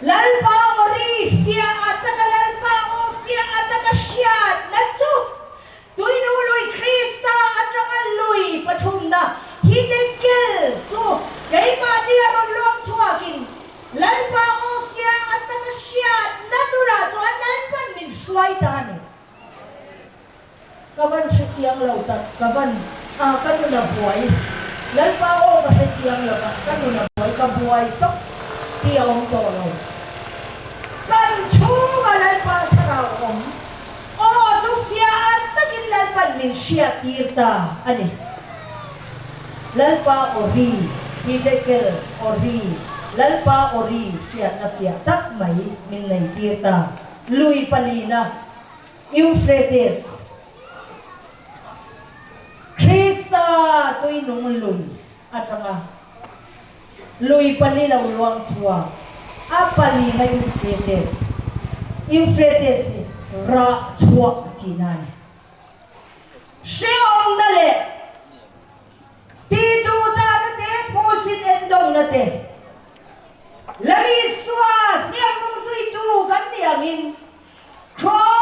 Lalpa Ori fiah a taka Lalpa aw fiah a taka hriatna chu Tuinu lui Krista atanga lui pathumna Hidekel chu keimahni a rawn lawm chhuakin Lalpa aw fiah a taka hriatna turah chuan Lalpan min hruai ta a ni. Ka van hre chiang lo tak, ka van ah ka nun a buai, Lalpa aw ka hre chiang lo va, ka nun a buai, ka buai tawp tih a awm tawh lo. Kan chhunga Lalpa thlarau awm aw chu fiah takin Lalpan min hriat tir ta a ni. Lalpa aw ri, Hidekel aw ri, Lalpa aw ri hriatna fiah tak mai min nei tir ta. Lui palina Euphrates, Krista tuinung lui atanga lui pali lo luang chhuak a palina Euphrates, Euphrates hi rah chhuah tihna a ni. Hrehawmna leh tihduhdahna te, hmuhsit endawngna te, Lal Isua hniak nung zuitu kan nih angin Cross.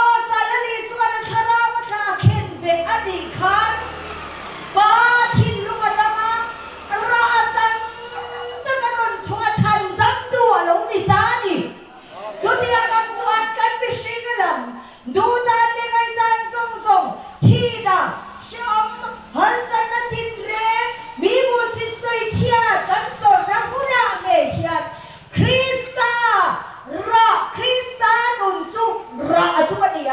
Pa thinlung a dang a, rah tam tak a rawn chhuah a chhan damtu a lo ni ta a ni. Chutiang ang chuan kan mihring lam duhdan leh ngaihdan zawng zawng thihna, hrehawm, harsatna tinreng, mi hmuhsit sawichhiat kan tawrhna hunah ngei hian Krista rah, Krista nun chu rah chu a ni a,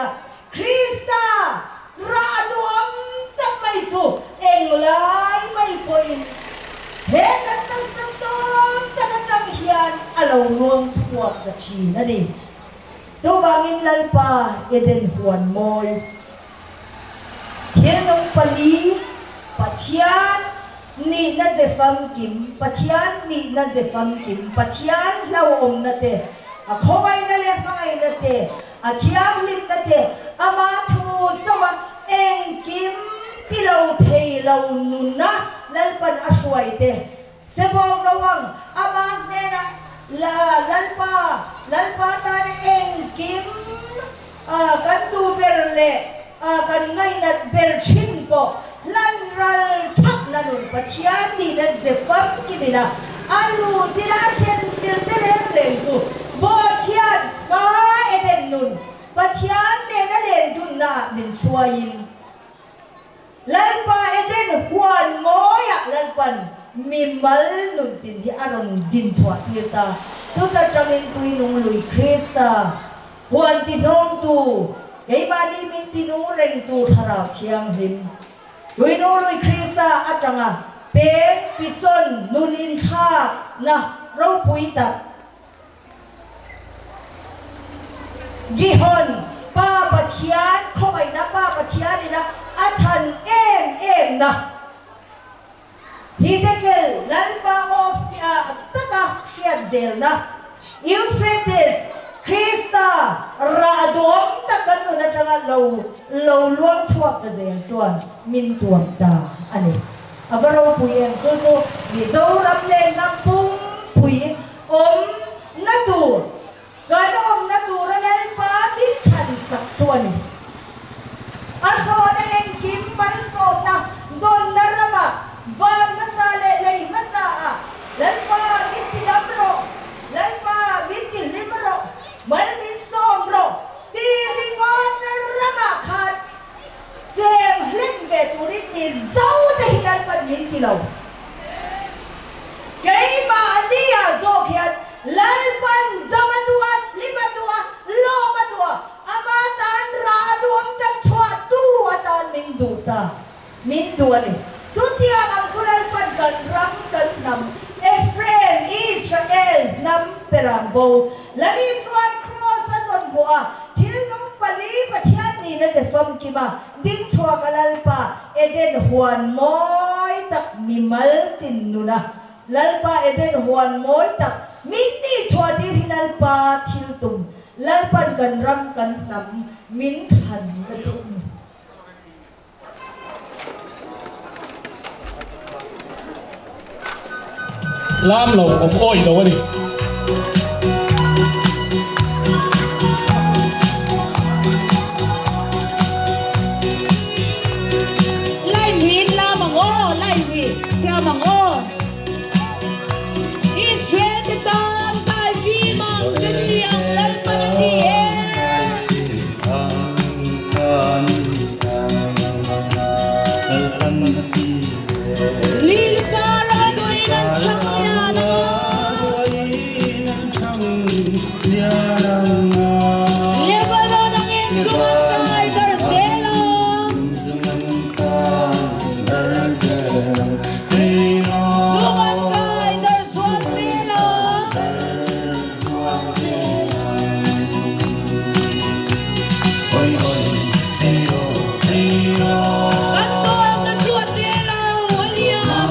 Krista rah duhawm tak mai chu englai mai pawhin he kan taksa tlawm tak atang hian a lo luang chhuak ta thin a ni. Chuvangin Lalpa Eden huan mawi thil nung pali Pathian nihna ze famkim, Pathian nihna ze famkim, Pathian hlauhawmna te, a khawngaihna leh hmangaihna te, A thianghlimna te ama thu chauha engkim ti lo thei lo nuna Lalpan a hruai te se bawk lo ang. Ama hnenah Lalpa, Lalpa tan engkim kan duh ber leh kan ngainat ber thin pawh hlan ral thakna nun Pathian nihna ze famkim ina a luh chila a thlen chil te reng reng chu Bawhchhiat hma Eden nun Pathian nena len dunna ah min hruaiin Lalpa Eden huan mawiah Lalpan mimal nun tin hi a rawn din chhuah tir ta. Chuta tangin Tuinung lui Krista Huan ti hnawmtu, keimahni min ti nung rengtu Thlarau Thianghlim, Tuinu lui Krista atanga peng pisawn nun inthlakna ropui tak, Gihon, Pa Pathian khawngaihna, Pa Pathianina a chhan em em na. Hidekel, Lalpa aw fiah taka hriat zelna, Euphrates, Krista rah duam tak kan nun atanga lo lo luang chhuak ta zel chuan min tuam ta a ni. A va ropui em? Chu chu Mizoram leh hnam pumpui awmna tur, kan awmna tura Lalpa min thlan sak chu a ni. A thlawhna engkim malsawmna dawnna ramah van hmasa leh lei hmasa ah Lalpa min ti dam rawh, Lalpa min ti hlim rawh, mal min sawm rawh ti ringawtna ramah khan cheng hlen ve turin Mizo te hi Lalpan min ti lo. Keimahnia zawk hian Lalpan dam a duh a, hlim a duh a, lawm a duh a, ama tan rah a duhawm tak chhuah tu atan min duh ta, min duh a ni. Chutiang ang chu Lalpan kan ram, kan hnam, Ephraim, Israel, hnam perang bo, Lal Isua'n Kraws a zawn hmuh a, thil nung pali Pathian nihna che famkim a, Ding chhuak a Lalpa, Eden huan mawi tak mi mal tin nun a, Lalpa Eden huan mawi tak min nih chhuah tir hi Lalpa thil tum, Lalpan kan ram kan hnam min thlan na chu ni. Lam lo awm awih lo a ni. Line hi lam ang aw, line hi siam ang aw. Israel te tan kai vi mang te ni ang Lalpan a ti e. Lili para duin an chang lian ang aw. Lebanon ang in zungan kai dar zel ang. Zungan kai dar zuan zel ang. Kan tual na chu a te lo a lian.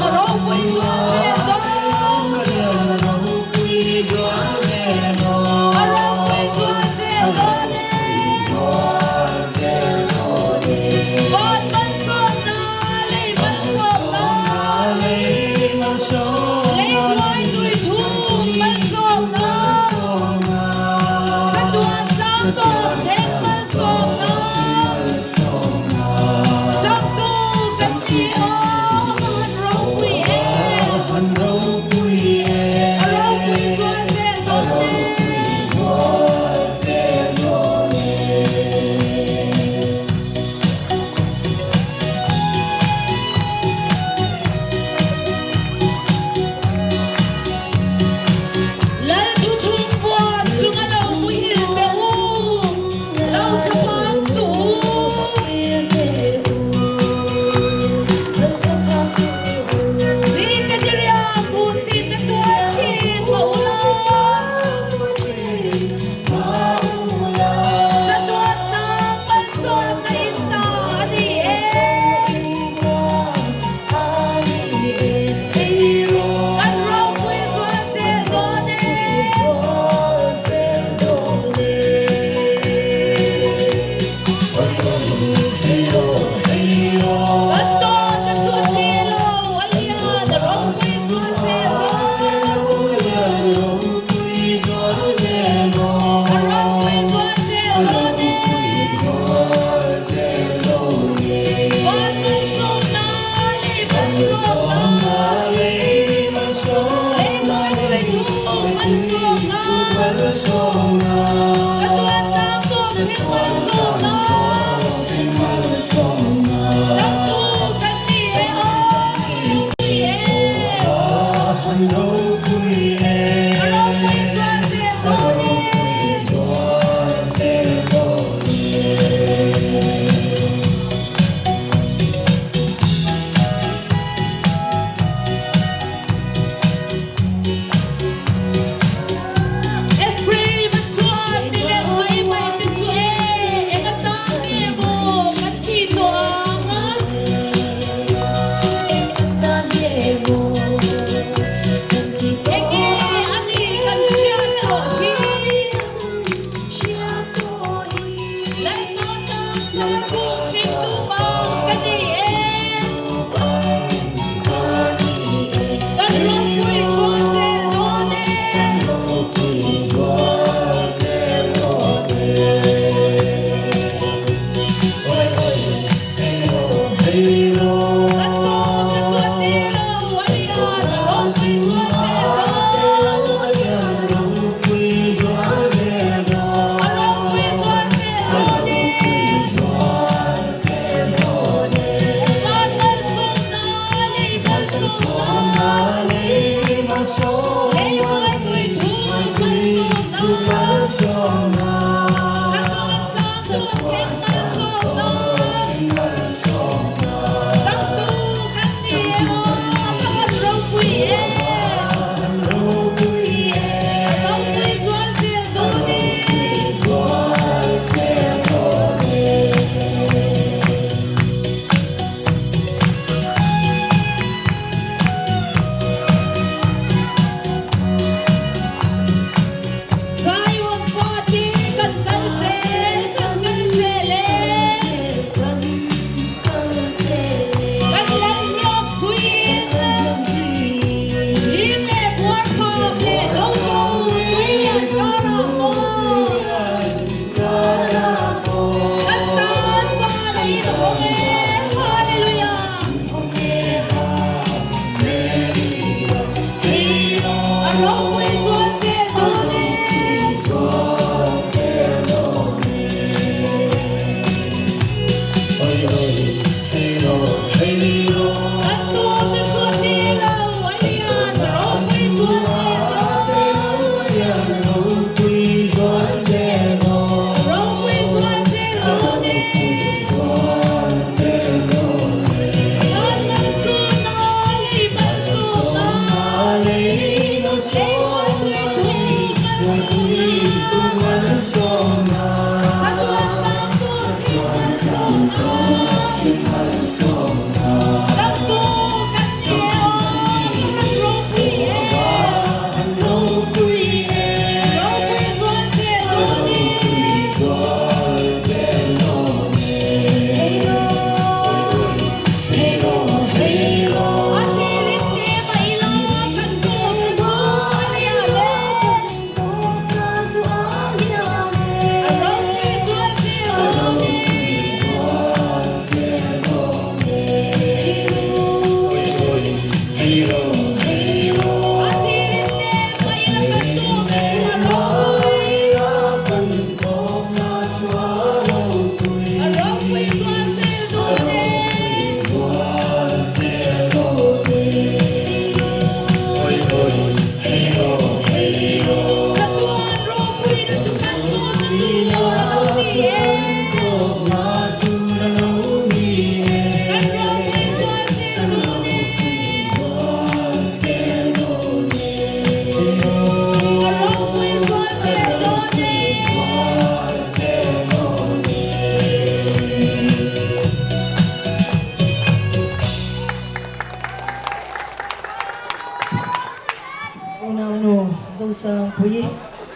Zosangpuii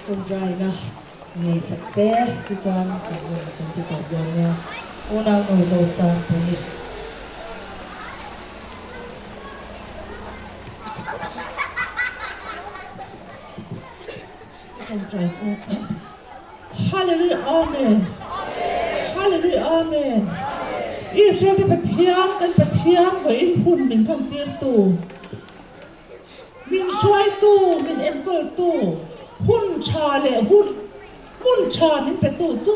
tawngtaina ngei sak se tichuan kan rawn kan ti tawh dawn nia. Unaunu Zosangpuii. Tawngtai u. Hallelujah Amen Hallelujah Amen Israel te Pathian kan Pathian vawiin hun min hman tir tu min hruai tu min enkawl tu hun tha leh hun hmun tha min pe tu chu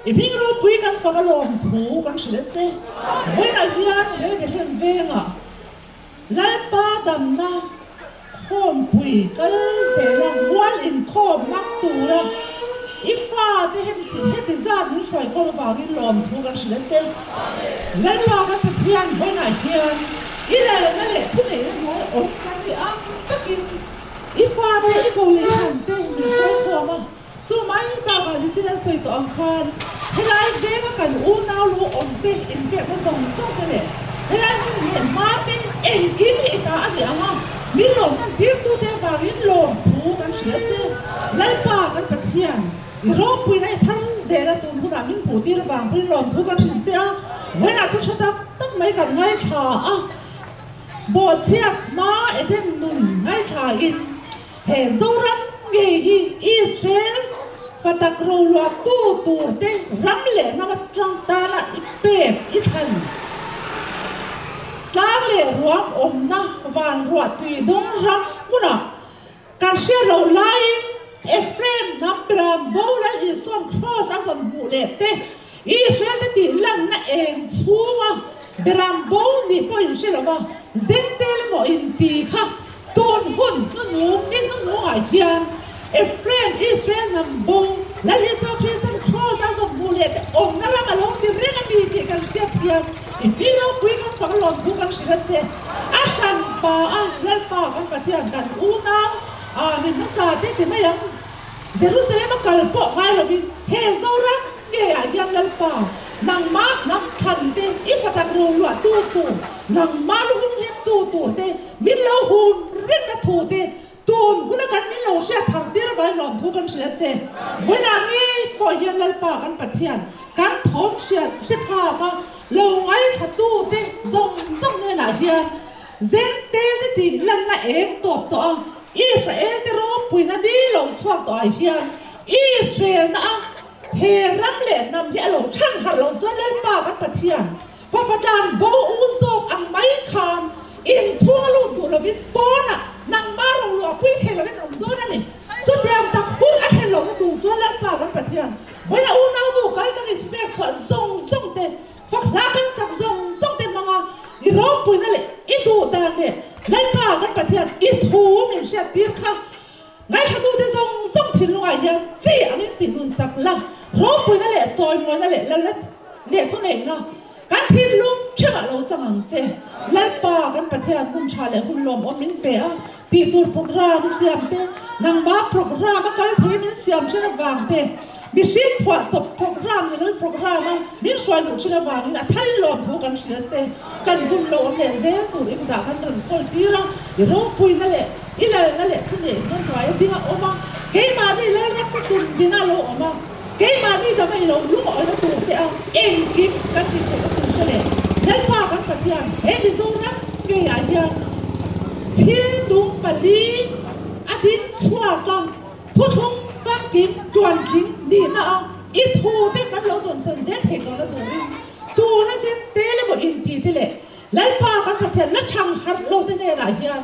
i hming ropui kan fak alawm thu kan hrilh a che vawiinah hian he Bethlehem vengah Lalpa damna khawmpui kal zela mual inkhawm hmang tura i fate heti zat min hruaikhawm avangin lawmthu kan hrilh a che. Lalpa kan Pathian vawiinah hian i lalna leh thuneihna hnuai awm kan ni ang takin i fate i ko leh i thante min hruaikhawm a. Chu mai bakah Nichin an sawi tawh ang khan helai venga kan unau lo awm te inpekna zawng zawng te leh helai hmun leh hma te engkim hi i ta a ni ang a, min lawm hman tirtute avangin lawmthu kan hria che. Lalpa kan Pathian, i ropuina i thar zel a tun hunah min hmuh tir avang pawhin lawmthu kan hrilh che a, vawiinah thu tha tak tak mai kan ngaithla a, bawhchhiat hma Eden nun ngaithlain, He Zoram ngei hi Israel fatak roluahtu turte ram leh hnam atang tana i pek i thlan. Tlang leh ruam awmna van ruah tui dawng ram hmunah kan hriat loh laiin Ephraim hnam beram bo Lal Isua'n Kraws a zawn hmuh leh te Israel te tih lanna eng chhunga beram bo nih pawh in hre lova Zentel emaw inti kha tun hun hnunung ni hnunungah hian Ephraim Israel hnam bo Lal Isua Kristan Kraws a zawt hmuh leh te awmna ram a lo ni reng a ni tih kan hriat hian i hming ropui kan fak lawm thu kan hrilh a che. A hran pa a Lalpa kan Pathian kan unau a mi hmasa te ti mai ang. Jerusalem a kal pawh ngai lovin he Zoram ngeiah hian Lalpa, nangmah hnam thlan te, i fatak ro luah tu tur, nangmah luhum hlim tu tur te, min lo hun rengna thu te, tun huna kan min lo hriat thar tir avangin lawmthu kan hrilh a che. Vawiinah ngei pawh hian Lalpa kan Pathian kan thawm hriat hre phak a, lo ngaithla tu te zawng zawng hnenah hian Zentel te tih lanna eng tawp tawh a, Israel te ropuina ni lo chhuak tawh ah hian Israel na a he ram leh hnam hi a lo chhan harh lo chuan Lalpa kan Pathian fapa tlan bo u zawk ang mai khan inchhung a lut duh lovin pawnah nangmah ro luah pui thei lovin awm dawn a ni. Chutiang tak hun a thlen lohna tur chuan Lalpa kan Pathian vawiin a unau nu kal tangin thupek chhuah zawng zawng te Fak hla kan sak zawng zawng te hmanga i ropuina leh i duh dan leh Lalpa kan Pathian i thu min hriat tir kha ngaithlatute zawng zawng thinlungah hian chi angin tihnun sak la, ropuina leh chawimawina leh lalna leh thuneihna kan thinlung theuhah lo chang ang che. Lalpa kan Pathian hun tha leh hun lawmawm min pe a, tih tur program i siam te, nangmah program a kal thei min siam thin avang te, Mihring phuahchawp program ni loin program a min hruai luh thin avangin a tharin lawmthu kan hria che. Kan hun lo awm leh zel tur i kutah khan rawn kawl tir a, i ropuina leh i lalna leh thuneihna hnuai a ding a awm a, keimahni lalram chu tun dina lo awm a, keimahni dama i lo lungawina tur te a engkim kan tih theihna tur te leh Lalpa kan Pathian he Mizoram ngeiah hian thil nung pali a ding chhuak a. Thuthlung famkim tuantling nihna a i thu te kan lo dawnsawn zel thei tawhna turin tuna zen te le maw inti te leh Lalpa kan Pathian la chhang harh lo te hnenah hian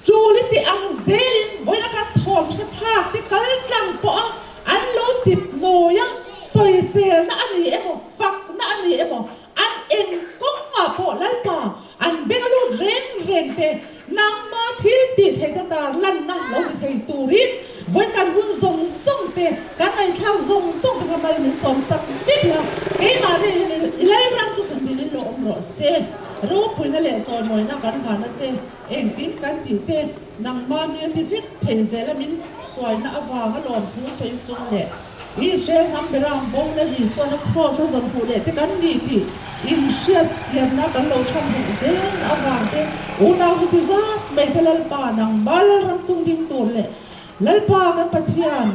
tul i tih ang zelin vawiin a kan thawm hre phak te kal tlang pawh a an lo chip nawi a sawiselna a ni emaw fakna a ni emaw An eng kawngah pawh Lalpa an beng a lut reng reng te, nangma thil tih theihna tar lanna lo ni thei turin vawi kan hun zawng zawng te, kan ngaihthlak zawng zawng te kha mal min sawm sak vek la, keimahni hian i Lalram chu tundin in lo awm rawh se. Ropuina leh chawimawina kan hlan a che, engkim kan tih te nangma mi a ti vek thei zela min hruaina avanga lawmthu sawi chung leh Israel hnam berang bo la Isuan a kraws a zawn hmuh leh te kan ni tih inhriat chianna kan lo chhan hauh zel avang te unau hi ti zat mai te Lalpa nangmah Lalram tung ding tur leh. Lalpa kan Pathian,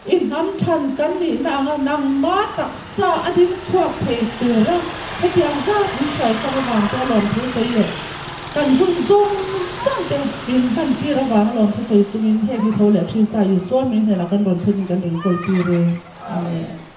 i hnam than kan nihna anga nangma taksa a ding chhuak thei tura hetiang zat min hruai chhuak avang te a lawmthu sawi leh kan hun zawng zawng te min hman tir avang a lawmthu sawi chungin heng hi tho leh Krista Isua min hnenah kan rawn thlen in kan rawn kawl tir e. Amen.